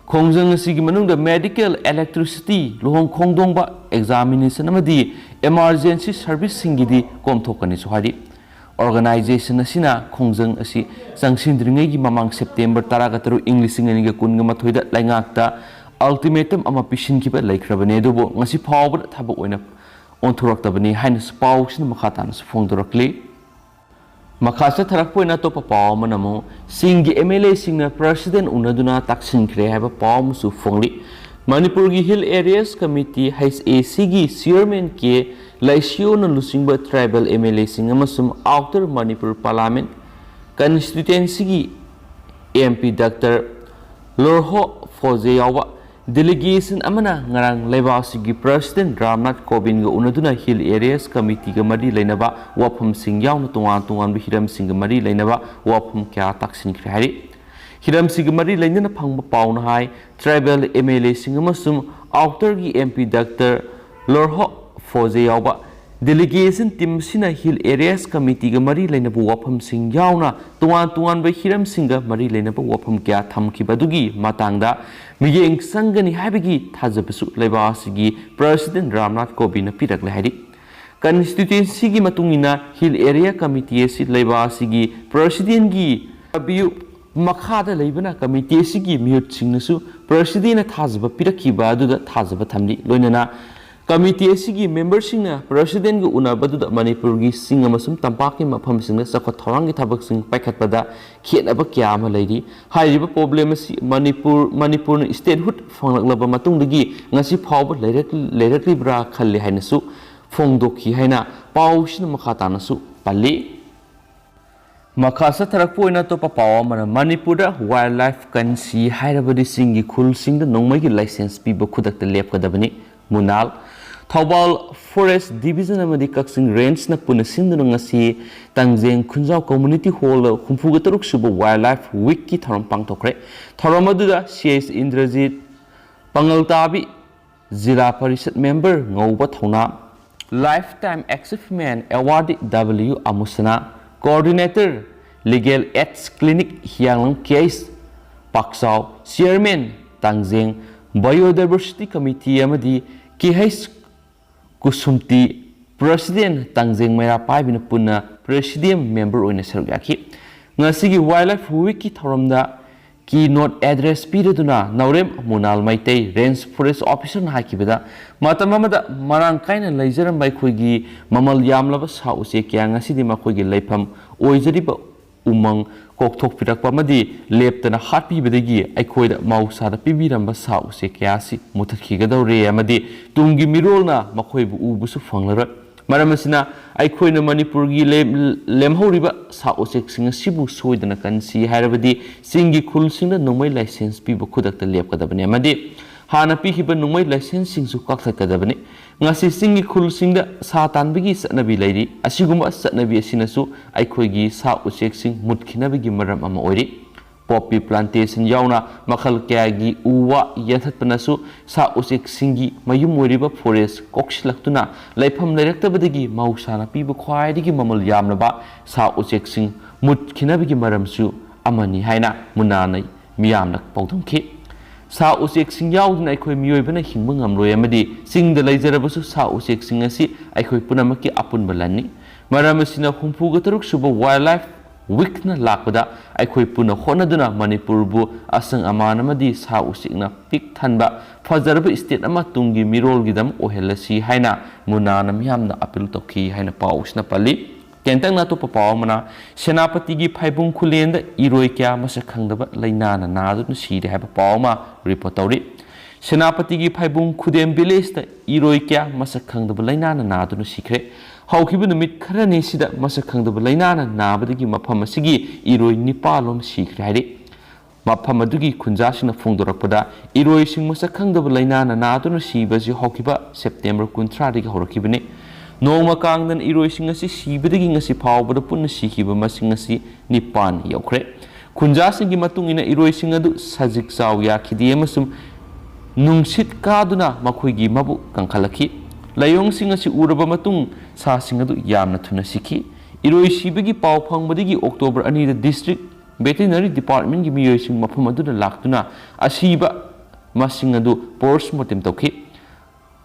ꯈꯣꯡꯖꯪ ꯑꯁꯤꯒꯤ ꯃꯅꯨꯡꯗ medical, electricity, ꯂꯨꯍꯣꯡ ꯈꯣꯡꯗꯣꯡꯕ, examination ꯑꯃꯗꯤ emergency serviceꯁꯤꯡꯒꯤꯗꯤ ꯀꯣꯝꯊꯣꯛꯀꯅꯤꯁꯨ ꯍꯥꯏꯔꯤ꯫ Organization ꯑꯁꯤꯅ ꯈꯣꯡꯖꯪ ꯑꯁꯤ ꯆꯪꯁꯤꯟꯗ꯭ꯔꯤꯉꯩꯒꯤ ꯃꯃꯥꯡ ꯁꯦꯞꯇꯦꯝꯕꯔ ꯇꯔꯥꯒ ꯇꯔꯨꯛ, ꯏꯪ ꯂꯤꯁꯤꯡ ꯑꯅꯤꯒ ꯀꯨꯟꯒ ꯃꯥꯊꯣꯏꯗ ꯂꯩꯉꯥꯛꯇ ultimatum ꯑꯃ ꯄꯤꯁꯤꯟꯈꯤꯕ ꯂꯩꯈ꯭ꯔꯕꯅꯤ, ꯑꯗꯨꯕꯨ ꯉꯁꯤ ꯐꯥꯎꯕꯗ ꯊꯕꯛ ꯑꯣꯏꯅ ꯑꯣꯟꯊꯣꯔꯛꯇꯕꯅꯤ ꯍꯥꯏꯅꯁꯨ ꯄꯥꯎꯁꯤꯅ ꯃꯈꯥ ꯇꯥꯅꯁꯨ ꯐꯣꯡꯗꯣꯔꯛꯂꯤ꯫ ꯃꯈꯥ ꯆꯠꯊꯔꯛꯄ ꯑꯣꯏꯅ ꯑꯇꯣꯞꯄ ꯄꯥꯎ ꯑꯃꯅ ꯑꯃꯨꯛ ꯆꯤꯡꯒꯤ MLAꯁꯤꯡꯅ President ꯎꯅꯗꯨꯅ ꯇꯥꯛꯁꯤꯟꯈ꯭ꯔꯦ ꯍꯥꯏꯕ ꯄꯥꯎ ꯑꯃꯁꯨ ꯐꯣꯡꯂꯤ꯫ ꯃꯅꯤꯄꯨꯔꯒꯤ Hill Areas Committee, HACꯒꯤ Chairman K ꯂꯩꯁꯤꯌꯣꯅ ꯂꯨꯆꯤꯡꯕ tribal MLAꯁꯤꯡ ꯑꯃꯁꯨꯡ Outer Manipur Parliament Constituencyꯒꯤ MP Doctor ꯂꯣꯔꯍꯣ ꯐꯣꯖꯦ ꯌꯥꯎꯕ delegation ꯑꯃꯅ ꯉꯔꯥꯡ ꯂꯩꯕꯥꯛ ꯑꯁꯤꯒꯤ President ꯔꯥꯝꯅꯥꯊ ꯀꯣꯕꯤꯟꯗꯒ ꯎꯅꯗꯨꯅ Hill Areas Committeeꯒ ꯃꯔꯤ ꯂꯩꯅꯕ ꯋꯥꯐꯝꯁꯤꯡ ꯌꯥꯎꯅ ꯇꯣꯉꯥꯟ ꯇꯣꯉꯥꯟꯕ ꯍꯤꯔꯝꯁꯤꯡꯒ ꯃꯔꯤ ꯂꯩꯅꯕ ꯋꯥꯐꯝ ꯀꯌꯥ ꯇꯥꯛꯁꯤꯟꯈ꯭ꯔꯦ ꯍꯥꯏꯔꯤ꯫ ꯍꯤꯔꯝꯁꯤꯒ ꯃꯔꯤ ꯂꯩꯅꯅ ꯐꯪꯕ ꯄꯥꯎꯅ ꯍꯥꯏ, tribal MLAꯁꯤꯡ ꯑꯃꯁꯨꯡ Outerꯒꯤ MP Doctor ꯂꯣꯔꯍꯣ ꯐꯣꯖꯦ ꯌꯥꯎꯕ delegation team ꯑꯁꯤꯅ Hill Areas Committeeꯒ ꯃꯔꯤ ꯂꯩꯅꯕ ꯋꯥꯐꯝꯁꯤꯡ ꯌꯥꯎꯅ ꯇꯣꯉꯥꯟ ꯇꯣꯉꯥꯟꯕ ꯍꯤꯔꯝꯁꯤꯡꯒ ꯃꯔꯤ ꯂꯩꯅꯕ ꯋꯥꯐꯝ ꯀꯌꯥ ꯊꯝꯈꯤꯕ ꯑꯗꯨꯒꯤ ꯃꯇꯥꯡꯗ ꯃꯤꯠꯌꯦꯡ ꯆꯪꯒꯅꯤ ꯍꯥꯏꯕꯒꯤ ꯊꯥꯖꯕꯁꯨ ꯂꯩꯕꯥꯛ ꯑꯁꯤꯒꯤ President ꯔꯥꯝꯅꯥꯊ ꯀꯣꯕꯤꯟꯗꯅ ꯄꯤꯔꯛꯂꯦ ꯍꯥꯏꯔꯤ꯫ Constituencyꯒꯤ ꯃꯇꯨꯡ ꯏꯟꯅ Hill Area Committee ꯑꯁꯤ ꯂꯩꯕꯥꯛ ꯑꯁꯤꯒꯤ Presidentꯒꯤ purview ꯃꯈꯥꯗ ꯂꯩꯕꯅ committee ꯑꯁꯤꯒꯤ ꯃꯤꯍꯨꯠꯁꯤꯡꯅꯁꯨ Presidentꯅ ꯊꯥꯖꯕ ꯄꯤꯔꯛꯈꯤꯕ ꯑꯗꯨꯗ ꯊꯥꯖꯕ ꯊꯝꯂꯤ꯫ ꯂꯣꯏꯅꯅ committee ꯑꯁꯤꯒꯤ memberꯁꯤꯡꯅ Presidentꯒ ꯎꯅꯕꯗꯨꯗ ꯃꯅꯤꯄꯨꯔꯒꯤ ꯆꯤꯡ ꯑꯃꯁꯨꯡ ꯇꯝꯄꯥꯛꯀꯤ ꯃꯐꯝꯁꯤꯡꯗ ꯆꯥꯎꯈꯠ ꯊꯧꯔꯥꯡꯒꯤ ꯊꯕꯛꯁꯤꯡ ꯄꯥꯏꯈꯠꯄꯗ ꯈꯦꯠꯅꯕ ꯀꯌꯥ ꯑꯃ ꯂꯩꯔꯤ꯫ ꯍꯥꯏꯔꯤꯕ problem ꯑꯁꯤ ꯃꯅꯤꯄꯨꯔ, ꯃꯅꯤꯄꯨꯔꯅ statehood ꯐꯪꯂꯛꯂꯕ ꯃꯇꯨꯡꯗꯒꯤ ꯉꯁꯤ ꯐꯥꯎꯕ ꯂꯩꯔꯛ-, ꯂꯩꯔꯛꯂꯤꯕ꯭ꯔꯥ ꯈꯜꯂꯤ ꯍꯥꯏꯅꯁꯨ ꯐꯣꯡꯗꯣꯛꯈꯤ ꯍꯥꯏꯅ ꯄꯥꯎꯁꯤꯅ ꯃꯈꯥ ꯇꯥꯅꯁꯨ ꯄꯜꯂꯤ꯫ ꯃꯈꯥ ꯆꯠꯊꯔꯛꯄ ꯑꯣꯏꯅ ꯑꯇꯣꯞꯄ ꯄꯥꯎ ꯑꯃꯅ ꯃꯅꯤꯄꯨꯔꯗ ꯋꯥꯏꯜ ꯂꯥꯏꯐ ꯀꯟꯁꯤ ꯍꯥꯏꯔꯕꯗꯤ ꯆꯤꯡꯒꯤ ꯈꯨꯜꯁꯤꯡꯗ ꯅꯣꯡꯃꯩꯒꯤ ꯂꯥꯏꯁꯦꯟꯁ ꯄꯤꯕ ꯈꯨꯗꯛꯇ ꯂꯦꯞꯀꯗꯕꯅꯤ꯫ ꯃꯨꯅꯥꯜ꯫ ꯊꯧꯕꯥꯜ ꯐꯣꯔꯦꯁ ꯗꯤꯕꯤꯖꯟ ꯑꯃꯗꯤ ꯀꯛꯆꯤꯡ ꯔꯦꯟꯖꯅ ꯄꯨꯟꯅ ꯁꯤꯟꯗꯨꯅ ꯉꯁꯤ ꯇꯥꯡꯖꯦꯡ ꯈꯨꯟꯖꯥꯎ ꯀꯝꯃ꯭ꯌꯨꯅꯤꯇꯤ ꯍꯣꯜꯗ ꯍꯨꯝꯐꯨꯒ ꯇꯔꯨꯛ ꯁꯨꯕ ꯋꯥꯏꯜ ꯂꯥꯏꯐ ꯋꯤꯛꯀꯤ ꯊꯧꯔꯝ ꯄꯥꯡꯊꯣꯛꯈ꯭ꯔꯦ꯫ ꯊꯧꯔꯝ ꯑꯗꯨꯗ C H Indrajit, Pangaltabi, zila parishad member ꯉꯧꯕ ꯊꯧꯅꯥ, ꯂꯥꯏꯐ ꯇꯥꯏꯝ ꯑꯦꯆꯤꯚꯃꯦꯟ ꯑꯦꯋꯥꯔꯗꯤ ꯗꯕ꯭ꯂꯤꯎ ꯑꯃꯨꯁꯅꯥ, coordinator legal aids clinic Hiyanglam K H Pakchao, chairman Tangjeng biodiversity committee ꯑꯃꯗꯤ ꯀꯦ ꯑꯩꯆ ꯀꯨꯁꯨꯝꯇꯤ, ꯄ꯭ꯔꯦꯁꯤꯗꯦꯟ ꯇꯥꯡꯖꯦꯡ ꯃꯩꯔꯥ ꯄꯥꯏꯕꯤꯅ ꯄꯨꯟꯅ ꯄ꯭ꯔꯦꯁꯤꯗꯤꯌꯝ ꯃꯦꯝꯕꯔ ꯑꯣꯏꯅ ꯁꯔꯨꯛ ꯌꯥꯈꯤ꯫ ꯉꯁꯤꯒꯤ ꯋꯥꯏꯜ ꯂꯥꯏꯐ ꯋꯤꯛꯀꯤ ꯊꯧꯔꯝꯗ ꯀꯤ ꯅꯣꯠ ꯑꯦꯗ꯭ꯔꯦꯁ ꯄꯤꯔꯗꯨꯅ ꯅꯥꯎꯔꯦꯝ ꯃꯨꯅꯥꯜ ꯃꯩꯇꯩ ꯔꯦꯟꯖ ꯐꯣꯔꯦꯁ ꯑꯣꯐꯤꯁꯔꯅ ꯍꯥꯏꯈꯤꯕꯗ, ꯃꯇꯝ ꯑꯃꯗ ꯃꯔꯥꯡ ꯀꯥꯏꯅ ꯂꯩꯖꯔꯝꯕ ꯑꯩꯈꯣꯏꯒꯤ ꯃꯃꯜ ꯌꯥꯝꯂꯕ ꯁꯥ ꯎꯆꯦꯛ ꯀꯌꯥ ꯉꯁꯤꯗꯤ ꯃꯈꯣꯏꯒꯤ ꯂꯩꯐꯝ ꯑꯣꯏꯖꯔꯤꯕ ꯎꯃꯪ ꯀꯣꯛꯊꯣꯛꯄꯤꯔꯛꯄ ꯑꯃꯗꯤ ꯂꯦꯞꯇꯅ ꯍꯥꯠꯄꯤꯕꯗꯒꯤ ꯑꯩꯈꯣꯏꯗ ꯃꯍꯧꯁꯥꯗ ꯄꯤꯕꯤꯔꯝꯕ ꯁꯥ ꯎꯆꯦꯛ ꯀꯌꯥ ꯑꯁꯤ ꯃꯨꯊꯠꯈꯤꯒꯗꯧꯔꯦ ꯑꯃꯗꯤ ꯇꯨꯡꯒꯤ ꯃꯤꯔꯣꯜꯅ ꯃꯈꯣꯏꯕꯨ ꯎꯕꯁꯨ ꯐꯪꯂꯔꯣꯏ꯫ ꯃꯔꯝ ꯑꯁꯤꯅ ꯑꯩꯈꯣꯏꯅ ꯃꯅꯤꯄꯨꯔꯒꯤ ꯂꯦꯝ-, ꯂꯦꯝꯍꯧꯔꯤꯕ ꯁꯥ ꯎꯆꯦꯛꯁꯤꯡ ꯑꯁꯤꯕꯨ ꯁꯣꯏꯗꯅ ꯀꯟꯁꯤ ꯍꯥꯏꯔꯕꯗꯤ ꯆꯤꯡꯒꯤ ꯈꯨꯜꯁꯤꯡꯗ ꯅꯣꯡꯃꯩ ꯂꯥꯏꯁꯦꯟꯁ ꯄꯤꯕ ꯈꯨꯗꯛꯇ ꯂꯦꯞꯀꯗꯕꯅꯤ ꯑꯃꯗꯤ ꯍꯥꯟꯅ ꯄꯤꯈꯤꯕ ꯅꯣꯡꯃꯩ ꯂꯥꯏꯁꯦꯟꯁꯁꯤꯡꯁꯨ ꯀꯛꯊꯠꯀꯗꯕꯅꯤ꯫ ꯉꯁꯤ ꯆꯤꯡꯒꯤ ꯈꯨꯜꯁꯤꯡꯗ ꯁꯥ ꯇꯥꯟꯕꯒꯤ ꯆꯠꯅꯕꯤ ꯂꯩꯔꯤ꯫ ꯑꯁꯤꯒꯨꯝꯕ ꯆꯠꯅꯕꯤ ꯑꯁꯤꯅꯁꯨ ꯑꯩꯈꯣꯏꯒꯤ ꯁꯥ ꯎꯆꯦꯛꯁꯤꯡ ꯃꯨꯠꯈꯤꯅꯕꯒꯤ ꯃꯔꯝ ꯑꯃ ꯑꯣꯏꯔꯤ꯫ ꯄꯣꯄꯤ ꯄ꯭ꯂꯥꯟꯇꯦꯁꯟ ꯌꯥꯎꯅ ꯃꯈꯜ ꯀꯌꯥꯒꯤ ꯎ ꯋꯥ ꯌꯥꯟꯊꯠꯄꯅꯁꯨ ꯁꯥ ꯎꯆꯦꯛꯁꯤꯡꯒꯤ ꯃꯌꯨꯝ ꯑꯣꯏꯔꯤꯕ ꯐꯣꯔꯦꯁ ꯀꯣꯛꯁꯤꯜꯂꯛꯇꯨꯅ ꯂꯩꯐꯝ ꯂꯩꯔꯛꯇꯕꯗꯒꯤ ꯃꯍꯧꯁꯥꯅ ꯄꯤꯕ ꯈ꯭ꯋꯥꯏꯗꯒꯤ ꯃꯃꯜ ꯌꯥꯝꯂꯕ ꯁꯥ ꯎꯆꯦꯛꯁꯤꯡ ꯃꯨꯠꯈꯤꯅꯕꯒꯤ ꯃꯔꯝꯁꯨ ꯑꯃꯅꯤ ꯍꯥꯏꯅ ꯃꯨꯅꯥꯅ ꯃꯤꯌꯥꯝꯅ ꯄꯥꯎꯗꯝꯈꯤ꯫ ꯁꯥ ꯎꯆꯦꯛꯁꯤꯡ ꯌꯥꯎꯗꯅ ꯑꯩꯈꯣꯏ ꯃꯤꯑꯣꯏꯕꯅ ꯍꯤꯡꯕ ꯉꯝꯂꯣꯏ ꯑꯃꯗꯤ ꯆꯤꯡꯗ ꯂꯩꯖꯔꯕꯁꯨ ꯁꯥ ꯎꯆꯦꯛꯁꯤꯡ ꯑꯁꯤ ꯑꯩꯈꯣꯏ ꯄꯨꯝꯅꯃꯛꯀꯤ ꯑꯄꯨꯟꯕ ꯂꯟꯅꯤ꯫ ꯃꯔꯝ ꯑꯁꯤꯅ ꯍꯨꯝꯐꯨꯒ ꯇꯔꯨꯛ ꯁꯨꯕ ꯋꯥꯏꯜ ꯂꯥꯏꯐ ꯋꯤꯛꯅ ꯂꯥꯛꯄꯗ ꯑꯩꯈꯣꯏ ꯄꯨꯟꯅ ꯍꯣꯠꯅꯗꯨꯅ ꯃꯅꯤꯄꯨꯔꯕꯨ ꯑꯁꯪ ꯑꯃꯥꯟ ꯑꯃꯗꯤ ꯁꯥ ꯎꯆꯦꯛꯅ ꯄꯤꯛ ꯊꯟꯕ ꯐꯖꯔꯕ ꯁ꯭ꯇꯦꯠ ꯑꯃ ꯇꯨꯡꯒꯤ ꯃꯤꯔꯣꯜꯒꯤꯗꯃꯛ ꯑꯣꯏꯍꯜꯂꯁꯤ ꯍꯥꯏꯅ ꯃꯨꯅꯥꯅ ꯃꯤꯌꯥꯝꯗ ꯑꯄꯤꯜ ꯇꯧꯈꯤ ꯍꯥꯏꯅ ꯄꯥꯎ ꯑꯁꯤꯅ ꯄꯜꯂꯤ꯫ ꯇꯦꯟꯇꯛꯅ ꯑꯇꯣꯞꯄ ꯄꯥꯎ ꯑꯃꯅ, ꯁꯦꯅꯥꯄꯇꯤꯒꯤ ꯐꯥꯏꯕꯨꯡ ꯈꯨꯂꯦꯟꯗ ꯏꯔꯣꯏ ꯀꯌꯥ ꯃꯁꯛ ꯈꯪꯗꯕ ꯂꯥꯏꯅꯥꯅ ꯅꯥꯗꯨꯅ ꯁꯤꯔꯦ ꯍꯥꯏꯕ ꯄꯥꯎ ꯑꯃ ꯔꯤꯄꯣꯔꯠ ꯇꯧꯔꯤ꯫ ꯁꯦꯅꯥꯄꯇꯤꯒꯤ ꯐꯥꯏꯕꯨꯡ ꯈꯨꯗꯦꯝ ꯚꯤꯂꯦꯖꯇ ꯏꯔꯣꯏ ꯀꯌꯥ ꯃꯁꯛ ꯈꯪꯗꯕ ꯂꯥꯏꯅꯥꯅ ꯅꯥꯗꯨꯅ ꯁꯤꯈ꯭ꯔꯦ꯫ ꯍꯧꯈꯤꯕ ꯅꯨꯃꯤꯠ ꯈꯔꯅꯤꯁꯤꯗ ꯃꯁꯛ ꯈꯪꯗꯕ ꯂꯥꯏꯅꯥꯅ ꯅꯥꯕꯗꯒꯤ ꯃꯐꯝ ꯑꯁꯤꯒꯤ ꯏꯔꯣꯏ ꯅꯤꯄꯥꯜ ꯂꯣꯝ ꯁꯤꯈ꯭ꯔꯦ ꯍꯥꯏꯔꯤ꯫ ꯃꯐꯝ ꯑꯗꯨꯒꯤ ꯈꯨꯟꯖꯥꯁꯤꯡꯅ ꯐꯣꯡꯗꯣꯔꯛꯄꯗ, ꯏꯔꯣꯏꯁꯤꯡ ꯃꯁꯛ ꯈꯪꯗꯕ ꯂꯥꯏꯅꯥꯅ ꯅꯥꯗꯨꯅ ꯁꯤꯕ ꯑꯁꯤ ꯍꯧꯈꯤꯕ ꯁꯦꯞꯇꯦꯝꯕꯔ ꯀꯨꯟꯊ꯭ꯔꯥꯗꯒꯤ ꯍꯧꯔꯛꯈꯤꯕꯅꯤ꯫ ꯅꯣꯡꯃ ꯀꯥꯡꯗꯅ ꯏꯔꯣꯏꯁꯤꯡ ꯑꯁꯤ ꯁꯤꯕꯗꯒꯤ ꯉꯁꯤ ꯐꯥꯎꯕꯗ ꯄꯨꯟꯅ ꯁꯤꯈꯤꯕ ꯃꯁꯤꯡ ꯑꯁꯤ ꯅꯤꯄꯥꯟ ꯌꯧꯈ꯭ꯔꯦ꯫ ꯈꯨꯟꯖꯥꯁꯤꯡꯒꯤ ꯃꯇꯨꯡ ꯏꯟꯅ, ꯏꯔꯣꯏꯁꯤꯡ ꯑꯗꯨ ꯁꯖꯤꯛ ꯆꯥꯎ ꯌꯥꯈꯤꯗꯦ ꯑꯃꯁꯨꯡ ꯅꯨꯡꯁꯤꯠ ꯀꯥꯗꯨꯅ ꯃꯈꯣꯏꯒꯤ ꯃꯕꯨꯛ ꯀꯪꯈꯠꯂꯛꯈꯤ꯫ ꯂꯥꯏꯑꯣꯡꯁꯤꯡ ꯑꯁꯤ ꯎꯔꯕ ꯃꯇꯨꯡ, ꯁꯥꯁꯤꯡ ꯑꯗꯨ ꯌꯥꯝꯅ ꯊꯨꯅ ꯁꯤꯈꯤ꯫ ꯏꯔꯣꯏ ꯁꯤꯕꯒꯤ ꯄꯥꯎ ꯐꯪꯕꯗꯒꯤ ꯑꯣꯛꯇꯣꯕꯔ ꯑꯅꯤꯗ ꯗꯤꯁꯇ꯭ꯔꯤꯛ ꯚꯦꯇꯤꯅꯔꯤ ꯗꯤꯄꯥꯔꯠꯃꯦꯟꯒꯤ ꯃꯤꯑꯣꯏꯁꯤꯡ ꯃꯐꯝ ꯑꯗꯨꯗ ꯂꯥꯛꯇꯨꯅ ꯑꯁꯤꯕ ꯃꯁꯤꯡ ꯑꯗꯨ ꯄꯣꯁꯃꯣꯔꯇꯦꯝ ꯇꯧꯈꯤ꯫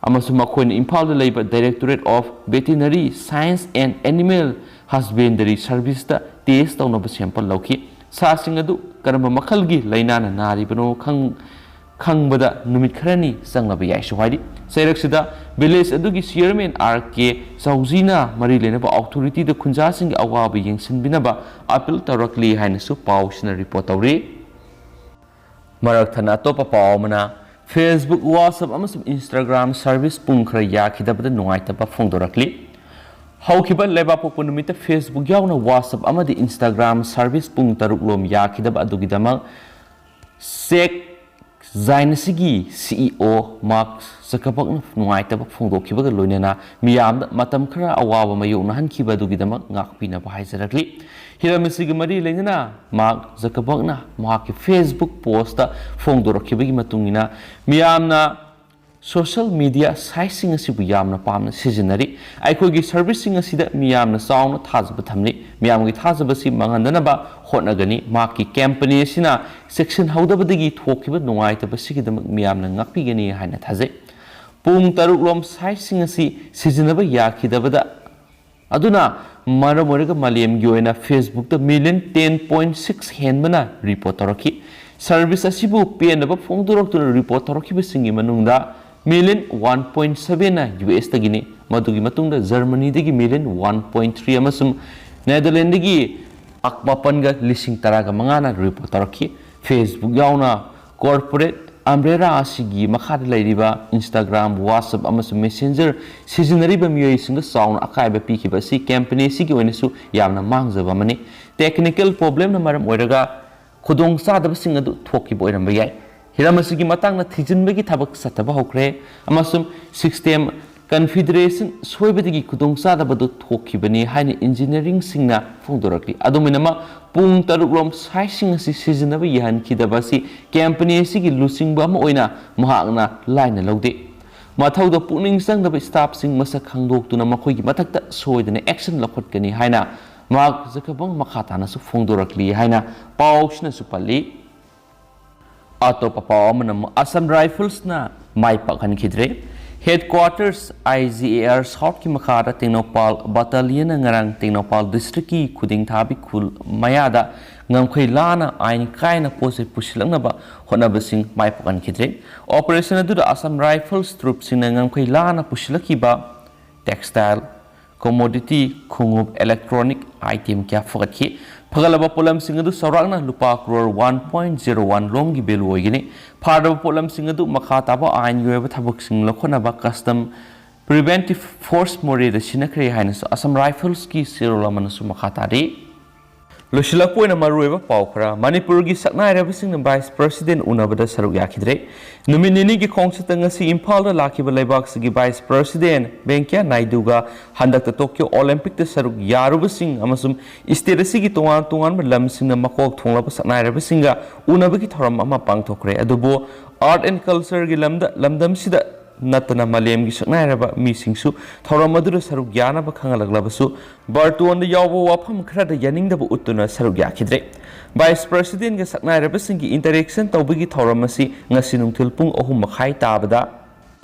ꯑꯃꯁꯨꯡ ꯃꯈꯣꯏꯅ ꯏꯝꯐꯥꯜꯗ ꯂꯩꯕ Directorate of Veterinary Science and Animal Husbandry Serviceꯇ ꯇꯦꯁ ꯇꯧꯅꯕ ꯁꯦꯝꯄꯜ ꯂꯧꯈꯤ꯫ ꯁꯥꯁꯤꯡ ꯑꯗꯨ ꯀꯔꯝꯕ ꯃꯈꯜꯒꯤ ꯂꯥꯏꯅꯥꯅ ꯅꯥꯔꯤꯕꯅꯣ ꯈꯪ-, ꯈꯪꯕꯗ ꯅꯨꯃꯤꯠ ꯈꯔꯅꯤ ꯆꯪꯂꯕ ꯌꯥꯏꯁꯨ ꯍꯥꯏꯔꯤ꯫ ꯆꯩꯔꯛꯁꯤꯗ ꯚꯤꯂꯦꯖ ꯑꯗꯨꯒꯤ ꯆꯤꯌꯔꯃꯦꯟ ꯑꯥꯔ ꯀꯦ ꯆꯧꯖꯤꯅ ꯃꯔꯤ ꯂꯩꯅꯕ ꯑꯣꯊꯣꯔꯤꯇꯤꯗ ꯈꯨꯟꯖꯥꯁꯤꯡꯒꯤ ꯑꯋꯥꯕ ꯌꯦꯡꯁꯤꯟꯕꯤꯅꯕ ꯑꯥꯄꯤꯜ ꯇꯧꯔꯛꯂꯤ ꯍꯥꯏꯅꯁꯨ ꯄꯥꯎꯁꯤꯅ ꯔꯤꯄꯣꯔꯠ ꯇꯧꯔꯤ꯫ ꯃꯔꯛ ꯊꯠꯅ ꯑꯇꯣꯞꯄ ꯄꯥꯎ ꯑꯃꯅ, Facebook, WhatsApp ꯑꯃꯁꯨꯡ Instagram ꯁꯔꯚꯤꯁ ꯄꯨꯡ ꯈꯔ ꯌꯥꯈꯤꯗꯕꯗ ꯅꯨꯡꯉꯥꯏꯇꯕ ꯐꯣꯡꯗꯣꯔꯛꯂꯤ꯫ ꯍꯧꯈꯤꯕ ꯂꯩꯕꯥꯛꯄꯣꯛꯄ ꯅꯨꯃꯤꯠꯇ Facebook ꯌꯥꯎꯅ WhatsApp ꯑꯃꯗꯤ Instagram ꯁꯔꯚꯤꯁ ꯄꯨꯡ ꯇꯔꯨꯛ ꯂꯣꯝ ꯌꯥꯈꯤꯗꯕ ꯑꯗꯨꯒꯤꯗꯃꯛ ꯁꯦꯛ ꯖꯥꯏꯟ ꯑꯁꯤꯒꯤ CEO ꯃꯥꯔꯛ ꯖꯀꯔꯕꯔꯒꯅ ꯅꯨꯡꯉꯥꯏꯇꯕ ꯐꯣꯡꯗꯣꯛꯈꯤꯕꯒ ꯂꯣꯏꯅꯅ ꯃꯤꯌꯥꯝꯗ ꯃꯇꯝ ꯈꯔ ꯑꯋꯥꯕ ꯃꯥꯌꯣꯛꯅꯍꯟꯈꯤꯕ ꯑꯗꯨꯒꯤꯗꯃꯛ ꯉꯥꯛꯄꯤꯅꯕ ꯍꯥꯏꯖꯔꯛꯂꯤ꯫ ꯍꯤꯔꯝ ꯑꯁꯤꯒ ꯃꯔꯤ ꯂꯩꯅꯅ ꯃꯥꯔꯛ ꯖꯀꯔꯕꯔꯒꯅ ꯃꯍꯥꯛꯀꯤ Facebook ꯄꯣꯁꯇ ꯐꯣꯡꯗꯣꯔꯛꯈꯤꯕꯒꯤ ꯃꯇꯨꯡ ꯏꯟꯅ, ꯃꯤꯌꯥꯝꯅ ꯁꯣꯁꯤꯌꯦꯜ ꯃꯤꯗꯤꯌꯥ ꯁꯥꯏꯠꯁꯤꯡ ꯑꯁꯤꯕꯨ ꯌꯥꯝꯅ ꯄꯥꯝꯅ ꯁꯤꯖꯤꯟꯅꯔꯤ꯫ ꯑꯩꯈꯣꯏꯒꯤ ꯁꯔꯚꯤꯁꯁꯤꯡ ꯑꯁꯤꯗ ꯃꯤꯌꯥꯝꯅ ꯆꯥꯎꯅ ꯊꯥꯖꯕ ꯊꯝꯂꯤ꯫ ꯃꯤꯌꯥꯝꯒꯤ ꯊꯥꯖꯕꯁꯤ ꯃꯥꯡꯍꯟꯗꯅꯕ ꯍꯣꯠꯅꯒꯅꯤ꯫ ꯃꯍꯥꯛꯀꯤ ꯀꯝꯄꯅꯤ ꯑꯁꯤꯅ ꯆꯦꯛꯁꯤꯟꯍꯧꯗꯕꯗꯒꯤ ꯊꯣꯛꯈꯤꯕ ꯅꯨꯡꯉꯥꯏꯇꯕꯁꯤꯒꯤꯗꯃꯛ ꯃꯤꯌꯥꯝꯅ ꯉꯥꯛꯄꯤꯒꯅꯤ ꯍꯥꯏꯅ ꯊꯥꯖꯩ꯫ ꯄꯨꯡ ꯇꯔꯨꯛ ꯂꯣꯝ ꯁꯥꯏꯠꯁꯤꯡ ꯑꯁꯤ ꯁꯤꯖꯤꯟꯅꯕ ꯌꯥꯈꯤꯗꯕꯗ ꯑꯗꯨꯅ ꯃꯔꯝ ꯑꯣꯏꯔꯒ ꯃꯥꯂꯦꯝꯒꯤ ꯑꯣꯏꯅ Facebook ꯇ million ten point six ꯍꯦꯟꯕꯅ ꯔꯤꯄꯣꯔꯠ ꯇꯧꯔꯛꯈꯤ꯫ ꯁꯔꯚꯤꯁ ꯑꯁꯤꯕꯨ ꯄꯦꯟꯗꯕ ꯐꯣꯡꯗꯣꯔꯛꯇꯨꯅ ꯔꯤꯄꯣꯔꯠ ꯇꯧꯔꯛꯈꯤꯕꯁꯤꯡꯒꯤ ꯃꯅꯨꯡꯗ million one point seven ꯅ ꯌꯨ ꯑꯦꯁ ꯇꯒꯤꯅꯤ꯫ ꯃꯗꯨꯒꯤ ꯃꯇꯨꯡꯗ ꯖꯔꯃꯅꯤꯗꯒꯤ million one point three ꯑꯃꯁꯨꯡ ꯅꯦꯗꯔꯂꯦꯟꯗꯒꯤ ꯂꯥꯈ ꯃꯥꯄꯟꯒ ꯂꯤꯁꯤꯡ ꯇꯔꯥꯒ ꯃꯉꯥꯅ ꯔꯤꯄꯣꯔꯠ ꯇꯧꯔꯛꯈꯤ꯫ Facebook ꯌꯥꯎꯅ corporate ꯑꯝꯕ꯭ꯔꯦꯂꯥ ꯑꯁꯤꯒꯤ ꯃꯈꯥꯗ ꯂꯩꯔꯤꯕ Instagram, WhatsApp ꯑꯃꯁꯨꯡ Messenger ꯁꯤꯖꯤꯟꯅꯔꯤꯕ ꯃꯤꯑꯣꯏꯁꯤꯡꯗ ꯆꯥꯎꯅ ꯑꯀꯥꯏꯕ ꯄꯤꯈꯤꯕ ꯑꯁꯤ ꯀꯝꯄꯅꯤ ꯑꯁꯤꯒꯤ ꯑꯣꯏꯅꯁꯨ ꯌꯥꯝꯅ ꯃꯥꯡꯖꯕ ꯑꯃꯅꯤ꯫ Technical problemꯅ ꯃꯔꯝ ꯑꯣꯏꯔꯒ ꯈꯨꯗꯣꯡꯆꯥꯗꯕꯁꯤꯡ ꯑꯗꯨ ꯊꯣꯛꯈꯤꯕ ꯑꯣꯏꯔꯝꯕ ꯌꯥꯏ꯫ ꯍꯤꯔꯝ ꯑꯁꯤꯒꯤ ꯃꯇꯥꯡꯗ ꯊꯤꯖꯤꯟꯕꯒꯤ ꯊꯕꯛ ꯆꯠꯊꯕ ꯍꯧꯈ꯭ꯔꯦ ꯑꯃꯁꯨꯡ system configuration ꯁꯣꯏꯕꯗꯒꯤ ꯈꯨꯗꯣꯡꯆꯥꯗꯕꯗꯨ ꯊꯣꯛꯈꯤꯕꯅꯤ ꯍꯥꯏꯅ engineeringꯁꯤꯡꯅ ꯐꯣꯡꯗꯣꯔꯛꯂꯤ꯫ ꯑꯗꯨꯝ ꯑꯣꯏꯅꯃꯛ, ꯄꯨꯡ ꯇꯔꯨꯛ ꯔꯣꯝ ꯁꯥꯏꯖꯁꯤꯡ ꯑꯁꯤ ꯁꯤꯖꯤꯟꯅꯕ ꯌꯥꯍꯟꯈꯤꯗꯕ ꯑꯁꯤ ꯀꯝꯄꯅꯤ ꯑꯁꯤꯒꯤ ꯂꯨꯆꯤꯡꯕ ꯑꯃ ꯑꯣꯏꯅ ꯃꯍꯥꯛꯅ ꯂꯥꯏꯅ ꯂꯧꯗꯦ꯫ ꯃꯊꯧꯗ ꯄꯨꯛꯅꯤꯡ ꯆꯪꯗꯕ staffꯁꯤꯡ ꯃꯁꯛ ꯈꯪꯗꯣꯛꯇꯨꯅ ꯃꯈꯣꯏꯒꯤ ꯃꯊꯛꯇ ꯁꯣꯏꯗꯅ action ꯂꯧꯈꯠꯀꯅꯤ ꯍꯥꯏꯅ ꯃꯍꯥꯛ ꯖꯀꯕꯪ ꯃꯈꯥ ꯇꯥꯅꯁꯨ ꯐꯣꯡꯗꯣꯔꯛꯂꯤ ꯍꯥꯏꯅ ꯄꯥꯎꯁꯤꯅꯁꯨ ꯄꯜꯂꯤ꯫ ꯑꯇꯣꯞꯄ ꯄꯥꯎ ꯑꯃꯅ ꯑꯃꯨꯛ Assam Riflesꯅ ꯃꯥꯏ ꯄꯥꯛꯍꯟꯈꯤꯗ꯭ꯔꯦ꯫ Headquarters IGAR Southꯀꯤ ꯃꯈꯥꯗ ꯇꯦꯡꯅꯧꯄꯥꯜ battalionꯅ ꯉꯔꯥꯡ ꯇꯦꯡꯅꯧꯄꯥꯜ districtꯀꯤ ꯈꯨꯗꯤꯡꯊꯥꯕꯤ ꯈꯨꯜ ꯃꯌꯥꯗ ꯉꯝꯈꯩ ꯂꯥꯟꯅ ꯑꯥꯏꯟ ꯀꯥꯏꯅ ꯄꯣꯠ ꯆꯩ ꯄꯨꯁꯤꯜꯂꯛꯅꯕ ꯍꯣꯠꯅꯕꯁꯤꯡ ꯃꯥꯏ ꯄꯥꯛꯍꯟꯈꯤꯗ꯭ꯔꯦ꯫ Operation ꯑꯗꯨꯗ Assam Rifles troopꯁꯤꯡꯅ ꯉꯝꯈꯩ ꯂꯥꯟꯅ ꯄꯨꯁꯤꯜꯂꯛꯈꯤꯕ textile, commodity, ꯈꯣꯡꯎꯞ, electronic item ꯀꯌꯥ ꯐꯒꯠꯈꯤ꯫ ꯐꯒꯠꯂꯕ ꯄꯣꯠꯂꯝꯁꯤꯡ ꯑꯗꯨ ꯆꯥꯎꯔꯥꯛꯅ ꯂꯨꯄꯥ crore one point zero one ꯂꯣꯝꯒꯤ value ꯑꯣꯏꯒꯅꯤ꯫ ꯐꯥꯗꯕ ꯄꯣꯠꯂꯝꯁꯤꯡ ꯑꯗꯨ ꯃꯈꯥ ꯇꯥꯕ ꯑꯥꯏꯟꯒꯤ ꯑꯣꯏꯕ ꯊꯕꯛꯁꯤꯡ ꯂꯧꯈꯠꯅꯕ Custom Preventive Force ꯃꯣꯔꯦꯗ ꯁꯤꯟꯅꯈ꯭ꯔꯦ ꯍꯥꯏꯅꯁꯨ Assam Riflesꯀꯤ ꯆꯦꯔꯣꯜ ꯑꯃꯅꯁꯨ ꯃꯈꯥ ꯇꯥꯔꯤ꯫ ꯂꯣꯏꯁꯤꯜꯂꯛꯄ ꯑꯣꯏꯅ ꯃꯔꯨꯑꯣꯏꯕ ꯄꯥꯎ ꯈꯔ꯫ ꯃꯅꯤꯄꯨꯔꯒꯤ ꯁꯛꯅꯥꯏꯔꯕꯁꯤꯡꯅ Vice President ꯎꯅꯕꯗ ꯁꯔꯨꯛ ꯌꯥꯈꯤꯗ꯭ꯔꯦ꯫ ꯅꯨꯃꯤꯠ ꯅꯤꯅꯤꯒꯤ ꯈꯣꯡꯆꯠꯇ ꯉꯁꯤ ꯏꯝꯐꯥꯜꯗ ꯂꯥꯛꯈꯤꯕ ꯂꯩꯕꯥꯛꯁꯤꯒꯤ Vice President ꯚꯦꯡꯀꯌꯥ ꯅꯥꯏꯗꯨꯒ ꯍꯟꯗꯛꯇ Tokyo Olympicꯇ ꯁꯔꯨꯛ ꯌꯥꯔꯨꯕꯁꯤꯡ ꯑꯃꯁꯨꯡ state ꯑꯁꯤꯒꯤ ꯇꯣꯉꯥꯟ ꯇꯣꯉꯥꯟꯕ ꯂꯝꯁꯤꯡꯅ ꯃꯀꯣꯛ ꯊꯣꯡꯂꯕ ꯁꯛꯅꯥꯏꯔꯕꯁꯤꯡꯒ ꯎꯅꯕꯒꯤ ꯊꯧꯔꯝ ꯑꯃ ꯄꯥꯡꯊꯣꯛꯈ꯭ꯔꯦ꯫ ꯑꯗꯨꯕꯨ Art and Cultureꯒꯤ ꯂꯝꯗ, ꯂꯝꯗꯝꯁꯤꯗ ꯅꯠꯇꯅ ꯃꯥꯂꯦꯝꯒꯤ ꯁꯛꯅꯥꯏꯔꯕ ꯃꯤꯁꯤꯡꯁꯨ ꯊꯧꯔꯝ ꯑꯗꯨꯗ ꯁꯔꯨꯛ ꯌꯥꯅꯕ ꯈꯪꯍꯜꯂꯛꯂꯕꯁꯨ, ꯕꯥꯔꯇꯣꯟꯗ ꯌꯥꯎꯕ ꯋꯥꯐꯝ ꯈꯔꯗ ꯌꯥꯅꯤꯡꯗꯕ ꯎꯠꯇꯨꯅ ꯁꯔꯨꯛ ꯌꯥꯈꯤꯗ꯭ꯔꯦ꯫ Vice Presidentꯒ ꯁꯛꯅꯥꯏꯔꯕꯁꯤꯡꯒꯤ interaction ꯇꯧꯕꯒꯤ ꯊꯧꯔꯝ ꯑꯁꯤ ꯉꯁꯤ ꯅꯨꯡꯊꯤꯜ ꯄꯨꯡ ꯑꯍꯨꯝ ꯃꯈꯥꯏ ꯇꯥꯕꯗ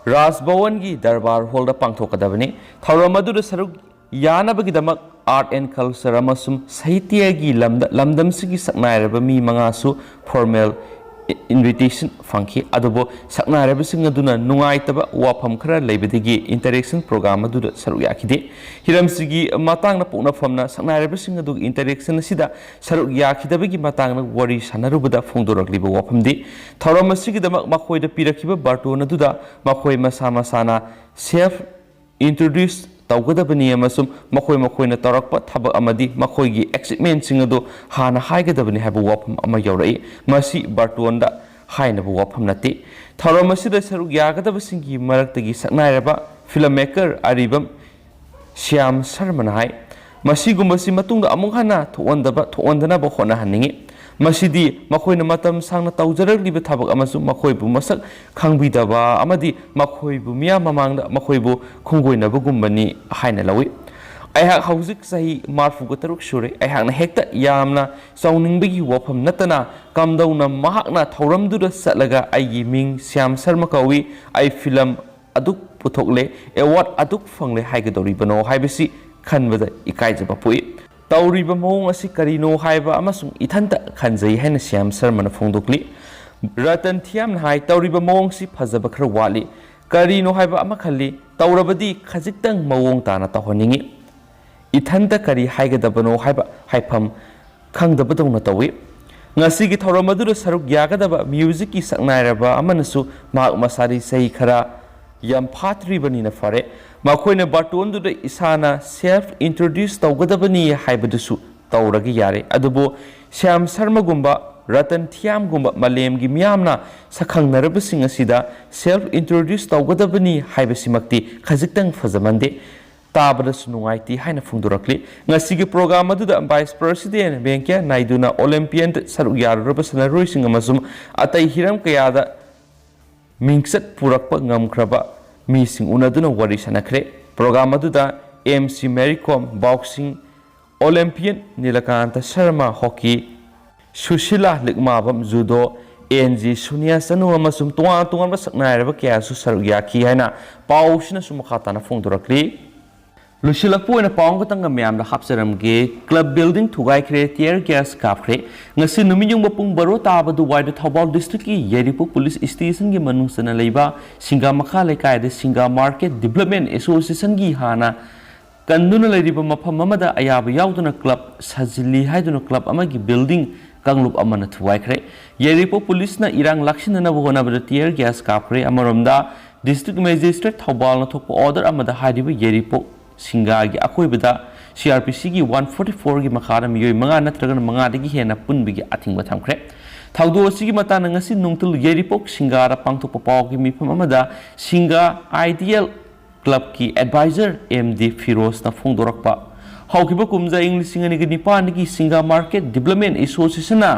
ꯔꯥꯖ ꯚꯋꯟꯒꯤ ꯗꯔꯕꯥꯔ ꯍꯣꯜꯗ ꯄꯥꯡꯊꯣꯛꯀꯗꯕꯅꯤ꯫ ꯊꯧꯔꯝ ꯑꯗꯨꯗ ꯁꯔꯨꯛ ꯌꯥꯅꯕꯒꯤꯗꯃꯛ Art and Culture ꯑꯃꯁꯨꯡ ꯁꯥꯍꯤꯇ꯭ꯌꯒꯤ ꯂꯝꯗ, ꯂꯝꯗꯝꯁꯤꯒꯤ ꯁꯛꯅꯥꯏꯔꯕ ꯃꯤ ꯃꯉꯥꯁꯨ formal invitation ꯐꯪꯈꯤ꯫ ꯑꯗꯨꯕꯨ ꯁꯛꯅꯥꯏꯔꯕꯁꯤꯡ ꯑꯗꯨꯅ ꯅꯨꯡꯉꯥꯏꯇꯕ ꯋꯥꯐꯝ ꯈꯔ ꯂꯩꯕꯗꯒꯤ interaction program ꯑꯗꯨꯗ ꯁꯔꯨꯛ ꯌꯥꯈꯤꯗꯦ꯫ ꯍꯤꯔꯝꯁꯤꯒꯤ ꯃꯇꯥꯡꯗ ꯄꯣꯛꯅꯐꯝꯅ ꯁꯛꯅꯥꯏꯔꯕꯁꯤꯡ ꯑꯗꯨꯒꯤ interaction ꯑꯁꯤꯗ ꯁꯔꯨꯛ ꯌꯥꯈꯤꯗꯕꯒꯤ ꯃꯇꯥꯡꯗ ꯋꯥꯔꯤ ꯁꯥꯟꯅꯔꯨꯕꯗ ꯐꯣꯡꯗꯣꯔꯛꯂꯤꯕ ꯋꯥꯐꯝꯗꯤ, ꯊꯧꯔꯝ ꯑꯁꯤꯒꯤꯗꯃꯛ ꯃꯈꯣꯏꯗ ꯄꯤꯔꯛꯈꯤꯕ ꯕꯥꯔꯇꯣꯟ ꯑꯗꯨꯗ ꯃꯈꯣꯏ ꯃꯁꯥ ꯃꯁꯥꯅ self introduce ꯇꯧꯒꯗꯕꯅꯤ ꯑꯃꯁꯨꯡ ꯃꯈꯣꯏ ꯃꯈꯣꯏꯅ ꯇꯧꯔꯛꯄ ꯊꯕꯛ ꯑꯃꯗꯤ ꯃꯈꯣꯏꯒꯤ achievement ꯁꯤꯡ ꯑꯗꯨ ꯍꯥꯟꯅ ꯍꯥꯏꯒꯗꯕꯅꯤ ꯍꯥꯏꯕ ꯋꯥꯐꯝ ꯑꯃ ꯌꯥꯎꯔꯛꯏ꯫ ꯃꯁꯤ ꯕꯥꯔꯇꯣꯟꯗ ꯍꯥꯏꯅꯕ ꯋꯥꯐꯝ ꯅꯠꯇꯦ꯫ ꯊꯧꯔꯝ ꯑꯁꯤꯗ ꯁꯔꯨꯛ ꯌꯥꯒꯗꯕꯁꯤꯡꯒꯤ ꯃꯔꯛꯇꯒꯤ ꯁꯛꯅꯥꯏꯔꯕ film maker ꯑꯔꯤꯕꯝ ꯁ꯭ꯌꯥꯝ ꯁꯔꯃꯅ ꯍꯥꯏ, ꯃꯁꯤꯒꯨꯝꯕꯁꯤ ꯃꯇꯨꯡꯗ ꯑꯃꯨꯛ ꯍꯟꯅ ꯊꯣꯛꯍꯟꯗꯕ, ꯊꯣꯛꯍꯟꯗꯅꯕ ꯍꯣꯠꯅꯍꯟꯅꯤꯡꯏ꯫ ꯃꯁꯤꯗꯤ ꯃꯈꯣꯏꯅ ꯃꯇꯝ ꯁꯥꯡꯅ ꯇꯧꯖꯔꯛꯂꯤꯕ ꯊꯕꯛ ꯑꯃꯁꯨꯡ ꯃꯈꯣꯏꯕꯨ ꯃꯁꯛ ꯈꯪꯕꯤꯗꯕ ꯑꯃꯗꯤ ꯃꯈꯣꯏꯕꯨ ꯃꯤꯌꯥꯝ ꯃꯃꯥꯡꯗ ꯃꯈꯣꯏꯕꯨ ꯈꯣꯡꯒꯣꯏꯅꯕꯒꯨꯝꯕꯅꯤ ꯍꯥꯏꯅ ꯂꯧꯏ꯫ ꯑꯩꯍꯥꯛ ꯍꯧꯖꯤꯛ ꯆꯍꯤ ꯃꯔꯤꯐꯨꯒ ꯇꯔꯨꯛ ꯁꯨꯔꯦ꯫ ꯑꯩꯍꯥꯛꯅ ꯍꯦꯛꯇ ꯌꯥꯝꯅ ꯆꯥꯎꯅꯤꯡꯕꯒꯤ ꯋꯥꯐꯝ ꯅꯠꯇꯅ ꯀꯝꯗꯧꯅ ꯃꯍꯥꯛꯅ ꯊꯧꯔꯝꯗꯨꯗ ꯆꯠꯂꯒ "ꯑꯩꯒꯤ ꯃꯤꯡ ꯁ꯭ꯌꯥꯝ ꯁꯔꯃ ꯀꯧꯏ, ꯑꯩ film ꯑꯗꯨꯛ ꯄꯨꯊꯣꯛꯂꯦ, award ꯑꯗꯨꯛ ꯐꯪꯂꯦ" ꯍꯥꯏꯒꯗꯧꯔꯤꯕꯅꯣ ꯍꯥꯏꯕꯁꯤ ꯈꯟꯕꯗ ꯏꯀꯥꯏꯖꯕ ꯄꯣꯛꯏ꯫ "ꯇꯧꯔꯤꯕ ꯃꯑꯣꯡ ꯑꯁꯤ ꯀꯔꯤꯅꯣ ꯍꯥꯏꯕ ꯑꯃꯁꯨꯡ ꯏꯊꯟꯇ ꯈꯟꯖꯩ" ꯍꯥꯏꯅ ꯁ꯭ꯌꯥꯝ ꯁꯔꯃꯅ ꯐꯣꯡꯗꯣꯛꯂꯤ꯫ ꯔꯇꯟ ꯊꯤꯌꯥꯝꯅ ꯍꯥꯏ, "ꯇꯧꯔꯤꯕ ꯃꯑꯣꯡꯁꯤ ꯐꯖꯕ ꯈꯔ ꯋꯥꯠꯂꯤ꯫ ꯀꯔꯤꯅꯣ ꯍꯥꯏꯕ ꯑꯃ ꯈꯜꯂꯤ, ꯇꯧꯔꯕꯗꯤ ꯈꯖꯤꯛꯇꯪ ꯃꯑꯣꯡ ꯇꯥꯅ ꯇꯧꯍꯟꯅꯤꯡꯏ꯫ ꯏꯊꯟꯇ ꯀꯔꯤ ꯍꯥꯏꯒꯗꯕꯅꯣ ꯍꯥꯏꯕ ꯍꯥꯏꯐꯝ ꯈꯪꯗꯕꯗꯧꯅ ꯇꯧꯏ"꯫ ꯉꯁꯤꯒꯤ ꯊꯧꯔꯝ ꯑꯗꯨꯗ ꯁꯔꯨꯛ ꯌꯥꯒꯗꯕ musicꯀꯤ ꯁꯛꯅꯥꯏꯔꯕ ꯑꯃꯅꯁꯨ ꯃꯍꯥꯛ ꯃꯁꯥꯗꯤ ꯆꯍꯤ ꯈꯔ ꯌꯥꯝ ꯐꯥꯠꯇ꯭ꯔꯤꯕꯅꯤꯅ ꯐꯔꯦ, ꯃꯈꯣꯏꯅ ꯕꯥꯔꯇꯣꯟꯗꯨꯗ ꯏꯁꯥꯅ self introduce ꯇꯧꯒꯗꯕꯅꯤ ꯍꯥꯏꯕꯗꯨꯁꯨ ꯇꯧꯔꯒ ꯌꯥꯔꯦ꯫ ꯑꯗꯨꯕꯨ ꯁ꯭ꯌꯥꯝ ꯁꯔꯃꯒꯨꯝꯕ, ꯔꯇꯟ ꯊꯤꯌꯥꯝꯒꯨꯝꯕ ꯃꯥꯂꯦꯝꯒꯤ ꯃꯤꯌꯥꯝꯅ ꯁꯛꯈꯪꯅꯔꯕꯁꯤꯡ ꯑꯁꯤꯗ self introduce ꯇꯧꯒꯗꯕꯅꯤ ꯍꯥꯏꯕꯁꯤꯃꯛꯇꯤ ꯈꯖꯤꯛꯇꯪ ꯐꯖꯃꯟꯗꯦ, ꯇꯥꯕꯗꯁꯨ ꯅꯨꯡꯉꯥꯏꯇꯦ ꯍꯥꯏꯅ ꯐꯣꯡꯗꯣꯔꯛꯂꯤ꯫ ꯉꯁꯤꯒꯤ program ꯑꯗꯨꯗ Vice President ꯚꯦꯡꯀꯌꯥ ꯅꯥꯏꯗꯨꯅ Olympiadꯗ ꯁꯔꯨꯛ ꯌꯥꯔꯨꯔꯕ ꯁꯥꯟꯅꯔꯣꯏꯁꯤꯡ ꯑꯃꯁꯨꯡ ꯑꯇꯩ ꯍꯤꯔꯝ ꯀꯌꯥꯗ ꯃꯤꯡꯆꯠ ꯄꯨꯔꯛꯄ ꯉꯝꯈ꯭ꯔꯕ ꯃꯤꯁꯤꯡ ꯎꯅꯗꯨꯅ ꯋꯥꯔꯤ ꯁꯥꯟꯅꯈ꯭ꯔꯦ꯫ Program ꯑꯗꯨꯗ M C Mary Kom, boxing Olympian Nilakanta Sharma, hockey Sushila Likmabam, judo N G Sunia Chanu ꯑꯃꯁꯨꯡ ꯇꯣꯉꯥꯟ ꯇꯣꯉꯥꯟꯕ ꯁꯛꯅꯥꯏꯔꯕ ꯀꯌꯥꯁꯨ ꯁꯔꯨꯛ ꯌꯥꯈꯤ ꯍꯥꯏꯅ ꯄꯥꯎꯁꯤꯅꯁꯨ ꯃꯈꯥ ꯇꯥꯅ ꯐꯣꯡꯗꯣꯔꯛꯂꯤ꯫ ꯂꯣꯏꯁꯤꯜꯂꯛꯄ ꯑꯣꯏꯅ ꯄꯥꯎ ꯑꯃꯈꯛꯇꯪꯒ ꯃꯌꯥꯝꯗ ꯍꯥꯞꯆꯔꯝꯒꯦ꯫ ꯀ꯭ꯂꯕ ꯕꯤꯜꯗꯤꯡ ꯊꯨꯒꯥꯏꯈ꯭ꯔꯦ, ꯇꯤꯌꯔ ꯒ꯭ꯌꯥꯁ ꯀꯥꯞꯈ꯭ꯔꯦ꯫ ꯉꯁꯤ ꯅꯨꯃꯤꯠ ꯌꯨꯡꯕ ꯄꯨꯡ ꯕꯥꯔꯣ ꯇꯥꯕ ꯑꯗꯨꯋꯥꯏꯗ ꯊꯧꯕꯥꯜ ꯗꯤꯁꯇ꯭ꯔꯤꯛꯀꯤ ꯌꯥꯏꯔꯤꯄꯣꯛ ꯄꯨꯂꯤꯁ ꯏꯁꯇꯦꯁꯟꯒꯤ ꯃꯅꯨꯡ ꯆꯟꯅ ꯂꯩꯕ ꯁꯤꯡꯒꯥ ꯃꯈꯥ ꯂꯩꯀꯥꯏꯗ ꯁꯤꯡꯒꯥ ꯃꯥꯔꯀꯦꯠ ꯗꯤꯕ꯭ꯂꯞꯃꯦꯟ ꯑꯦꯁꯣꯁꯤꯌꯦꯁꯟꯒꯤ ꯍꯥꯟꯅ ꯀꯟꯗꯨꯅ ꯂꯩꯔꯤꯕ ꯃꯐꯝ ꯑꯃꯗ ꯑꯌꯥꯕ ꯌꯥꯎꯗꯅ ꯀ꯭ꯂꯕ ꯁꯥꯖꯤꯜꯂꯤ ꯍꯥꯏꯗꯨꯅ ꯀ꯭ꯂꯕ ꯑꯃꯒꯤ ꯕꯤꯜꯗꯤꯡ ꯀꯥꯡꯂꯨꯞ ꯑꯃꯅ ꯊꯨꯒꯥꯏꯈ꯭ꯔꯦ꯫ ꯌꯥꯏꯔꯤꯄꯣꯛ ꯄꯨꯂꯤꯁꯅ ꯏꯔꯥꯡ ꯂꯥꯛꯁꯤꯟꯅꯅꯕ ꯍꯣꯠꯅꯕꯗ ꯇꯤꯌꯔ ꯒ꯭ꯌꯥꯁ ꯀꯥꯞꯈ꯭ꯔꯦ꯫ ꯑꯃꯔꯣꯝꯗ, ꯗꯤꯁꯇ꯭ꯔꯤꯛ ꯃꯦꯖꯤꯁꯇ꯭ꯔꯦꯠ ꯊꯧꯕꯥꯜꯅ ꯊꯣꯛꯄ ꯑꯣꯔꯗꯔ ꯑꯃꯗ ꯍꯥꯏꯔꯤꯕ ꯌꯥꯏꯔꯤꯄꯣꯛ ꯁꯤꯡꯒꯥꯒꯤ ꯑꯀꯣꯏꯕꯗ ꯁꯤ ꯑꯥꯔ ꯄꯤ ꯁꯤꯒꯤ ꯋꯥꯟ ꯐꯣꯔꯇꯤ ꯐꯣꯔꯒꯤ ꯃꯈꯥꯗ ꯃꯤꯑꯣꯏ ꯃꯉꯥ ꯅꯠꯇ꯭ꯔꯒꯅ ꯃꯉꯥꯗꯒꯤ ꯍꯦꯟꯅ ꯄꯨꯟꯕꯒꯤ ꯑꯊꯤꯡꯕ ꯊꯝꯈ꯭ꯔꯦ꯫ ꯊꯧꯗꯣꯛ ꯑꯁꯤꯒꯤ ꯃꯇꯥꯡꯗ ꯉꯁꯤ ꯅꯨꯡꯊꯤꯜ ꯌꯥꯏꯔꯤꯄꯣꯛ ꯁꯤꯡꯒꯥꯗ ꯄꯥꯡꯊꯣꯛꯄ ꯄꯥꯎꯒꯤ ꯃꯤꯐꯝ ꯑꯃꯗ ꯁꯤꯡꯒꯥ ꯑꯥꯏꯗꯤꯌꯦꯜ ꯀ꯭ꯂꯕꯀꯤ ꯑꯦꯗꯚꯥꯏꯖꯔ ꯑꯦꯝ ꯗꯤ ꯐꯤꯔꯣꯖꯅ ꯐꯣꯡꯗꯣꯔꯛꯄ, ꯍꯧꯈꯤꯕ ꯀꯨꯝꯖꯥ ꯏꯪ ꯂꯤꯁꯤꯡ ꯑꯅꯤꯒ ꯅꯤꯄꯥꯟꯗꯒꯤ ꯁꯤꯡꯒꯥ ꯃꯥꯔꯀꯦꯠ ꯗꯤꯕ꯭ꯂꯞꯃꯦꯟ ꯑꯦꯁꯣꯁꯤꯌꯦꯁꯟꯅ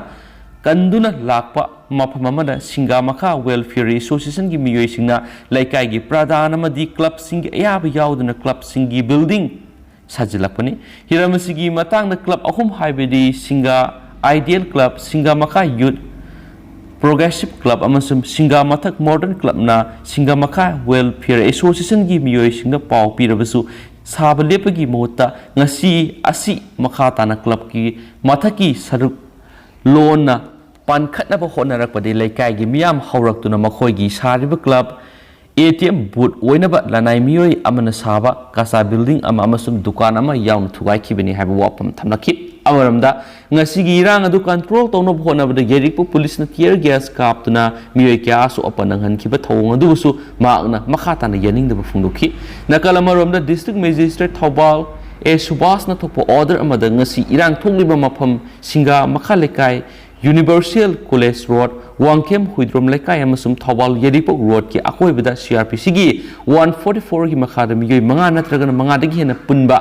ꯀꯟꯗꯨꯅ ꯂꯥꯛꯄ ꯃꯐꯝ ꯑꯃꯗ ꯁꯤꯡꯒꯥ ꯃꯈꯥ ꯋꯦꯜꯐꯤꯌꯔ ꯑꯦꯁꯣꯁꯤꯌꯦꯁꯟꯒꯤ ꯃꯤꯑꯣꯏꯁꯤꯡꯅ ꯂꯩꯀꯥꯏꯒꯤ ꯄ꯭ꯔꯙꯥꯟ ꯑꯃꯗꯤ ꯀ꯭ꯂꯕꯁꯤꯡꯒꯤ ꯑꯌꯥꯕ ꯌꯥꯎꯗꯅ ꯀ꯭ꯂꯕꯁꯤꯡꯒꯤ ꯕꯤꯜꯗꯤꯡ ꯁꯥꯖꯤꯜꯂꯛꯄꯅꯤ꯫ ꯍꯤꯔꯝ ꯑꯁꯤꯒꯤ ꯃꯇꯥꯡꯗ ꯀ꯭ꯂꯕ ꯑꯍꯨꯝ, ꯍꯥꯏꯕꯗꯤ ꯁꯤꯡꯒꯥ ꯑꯥꯏꯗꯤꯌꯦꯜ ꯀ꯭ꯂꯕ, ꯁꯤꯡꯒꯥ ꯃꯈꯥ ꯌꯨꯠ ꯄ꯭ꯔꯣꯒ꯭ꯔꯦꯁꯤꯞ ꯀ꯭ꯂꯕ ꯑꯃꯁꯨꯡ ꯁꯤꯡꯒꯥ ꯃꯊꯛ ꯃꯣꯗꯔꯟ ꯀ꯭ꯂꯕꯅ ꯁꯤꯡꯒꯥ ꯃꯈꯥ ꯋꯦꯜꯐꯤꯌꯔ ꯑꯦꯁꯣꯁꯤꯌꯦꯁꯟꯒꯤ ꯃꯤꯑꯣꯏꯁꯤꯡꯗ ꯄꯥꯎ ꯄꯤꯔꯕꯁꯨ, ꯁꯥꯕ ꯂꯦꯞꯄꯒꯤ ꯃꯍꯨꯠꯇ ꯉꯁꯤ ꯑꯁꯤ ꯃꯈꯥ ꯇꯥꯅ ꯀ꯭ꯂꯕꯀꯤ ꯃꯊꯛꯀꯤ ꯁꯔꯨꯛ ꯂꯣꯟꯅ ꯄꯥꯟꯈꯠꯅꯕ ꯍꯣꯠꯅꯔꯛꯄꯗꯒꯤ ꯂꯩꯀꯥꯏꯒꯤ ꯃꯤꯌꯥꯝ ꯍꯧꯔꯛꯇꯨꯅ ꯃꯈꯣꯏꯒꯤ ꯁꯥꯔꯤꯕ club A T M booth ꯑꯣꯏꯅꯕ ꯂꯅꯥꯏ ꯃꯤꯑꯣꯏ ꯑꯃꯅ ꯁꯥꯕ ꯀꯆꯥ ꯕꯤꯜꯗꯤꯡ ꯑꯃ ꯑꯃꯁꯨꯡ ꯗꯨꯀꯥꯟ ꯑꯃ ꯌꯥꯎꯅ ꯊꯨꯒꯥꯏꯈꯤꯕꯅꯤ ꯍꯥꯏꯕ ꯋꯥꯐꯝ ꯊꯝꯂꯛꯈꯤ꯫ ꯑꯃꯔꯣꯝꯗ, ꯉꯁꯤꯒꯤ ꯏꯔꯥꯡ ꯑꯗꯨ ꯀꯟꯇ꯭ꯔꯣꯜ ꯇꯧꯅꯕ ꯍꯣꯠꯅꯕꯗ ꯌꯥꯏꯔꯤꯄꯣꯛ ꯄꯨꯂꯤꯁꯅ ꯇꯤꯌꯔ ꯒ꯭ꯌꯥꯁ ꯀꯥꯞꯇꯨꯅ ꯃꯤꯑꯣꯏ ꯀꯌꯥ ꯑꯁꯣꯛ ꯑꯄꯟ ꯅꯪꯍꯟꯈꯤꯕ ꯊꯧꯑꯣꯡ ꯑꯗꯨꯕꯨꯁꯨ ꯃꯍꯥꯛꯅ ꯃꯈꯥ ꯇꯥꯅ ꯌꯥꯅꯤꯡꯗꯕ ꯐꯣꯡꯗꯣꯛꯈꯤ꯫ ꯅꯥꯀꯜ ꯑꯃꯔꯣꯝꯗ, ꯗꯤꯁꯇ꯭ꯔꯤꯛ ꯃꯦꯖꯤꯁꯇ꯭ꯔꯦꯠ ꯊꯧꯕꯥꯜ ꯑꯦ ꯁꯨꯕꯥꯁꯅ ꯊꯣꯛꯄ ꯑꯣꯔꯗꯔ ꯑꯃꯗ ꯉꯁꯤ ꯏꯔꯥꯡ ꯊꯣꯛꯂꯤꯕ ꯃꯐꯝ ꯁꯤꯡꯒꯥ ꯃꯈꯥ ꯂꯩꯀꯥꯏ, universal college road, Wangkhem Huidrom ꯂꯩꯀꯥꯏ ꯑꯃꯁꯨꯡ ꯊꯧꯕꯥꯜ ꯌꯥꯏꯔꯤꯄꯣꯛ ꯔꯣꯗꯀꯤ ꯑꯀꯣꯏꯕꯗ ꯁꯤ ꯑꯥꯔ ꯄꯤ ꯁꯤꯒꯤ ꯋꯥꯟ ꯐꯣꯔꯇꯤ ꯐꯣꯔꯒꯤ ꯃꯈꯥꯗ ꯃꯤꯑꯣꯏ ꯃꯉꯥ ꯅꯠꯇ꯭ꯔꯒꯅ ꯃꯉꯥꯗꯒꯤ ꯍꯦꯟꯅ ꯄꯨꯟꯕ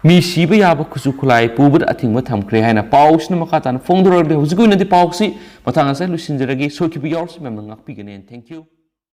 ꯃꯤ ꯁꯤꯕ ꯌꯥꯕ ꯈꯨꯠꯁꯨ ꯈꯨꯠꯂꯥꯏ ꯄꯨꯕꯗ ꯑꯊꯤꯡꯕ ꯊꯝꯈ꯭ꯔꯦ ꯍꯥꯏꯅ ꯄꯥꯎꯁꯤꯅ ꯃꯈꯥ ꯇꯥꯅ ꯐꯣꯡꯗꯣꯔꯛꯂꯤ꯫ ꯍꯧꯖꯤꯛꯀꯤ ꯑꯣꯏꯅꯗꯤ ꯄꯥꯎꯁꯤ ꯃꯇꯥꯡ ꯑꯁꯤꯗ ꯂꯣꯏꯁꯤꯟꯖꯔꯒꯦ꯫ ꯁꯣꯏꯈꯤꯕ ꯌꯥꯎꯔꯁꯨ ꯃꯌꯥꯝꯅ ꯉꯥꯛꯄꯤꯒꯅꯤ꯫ Thank you꯫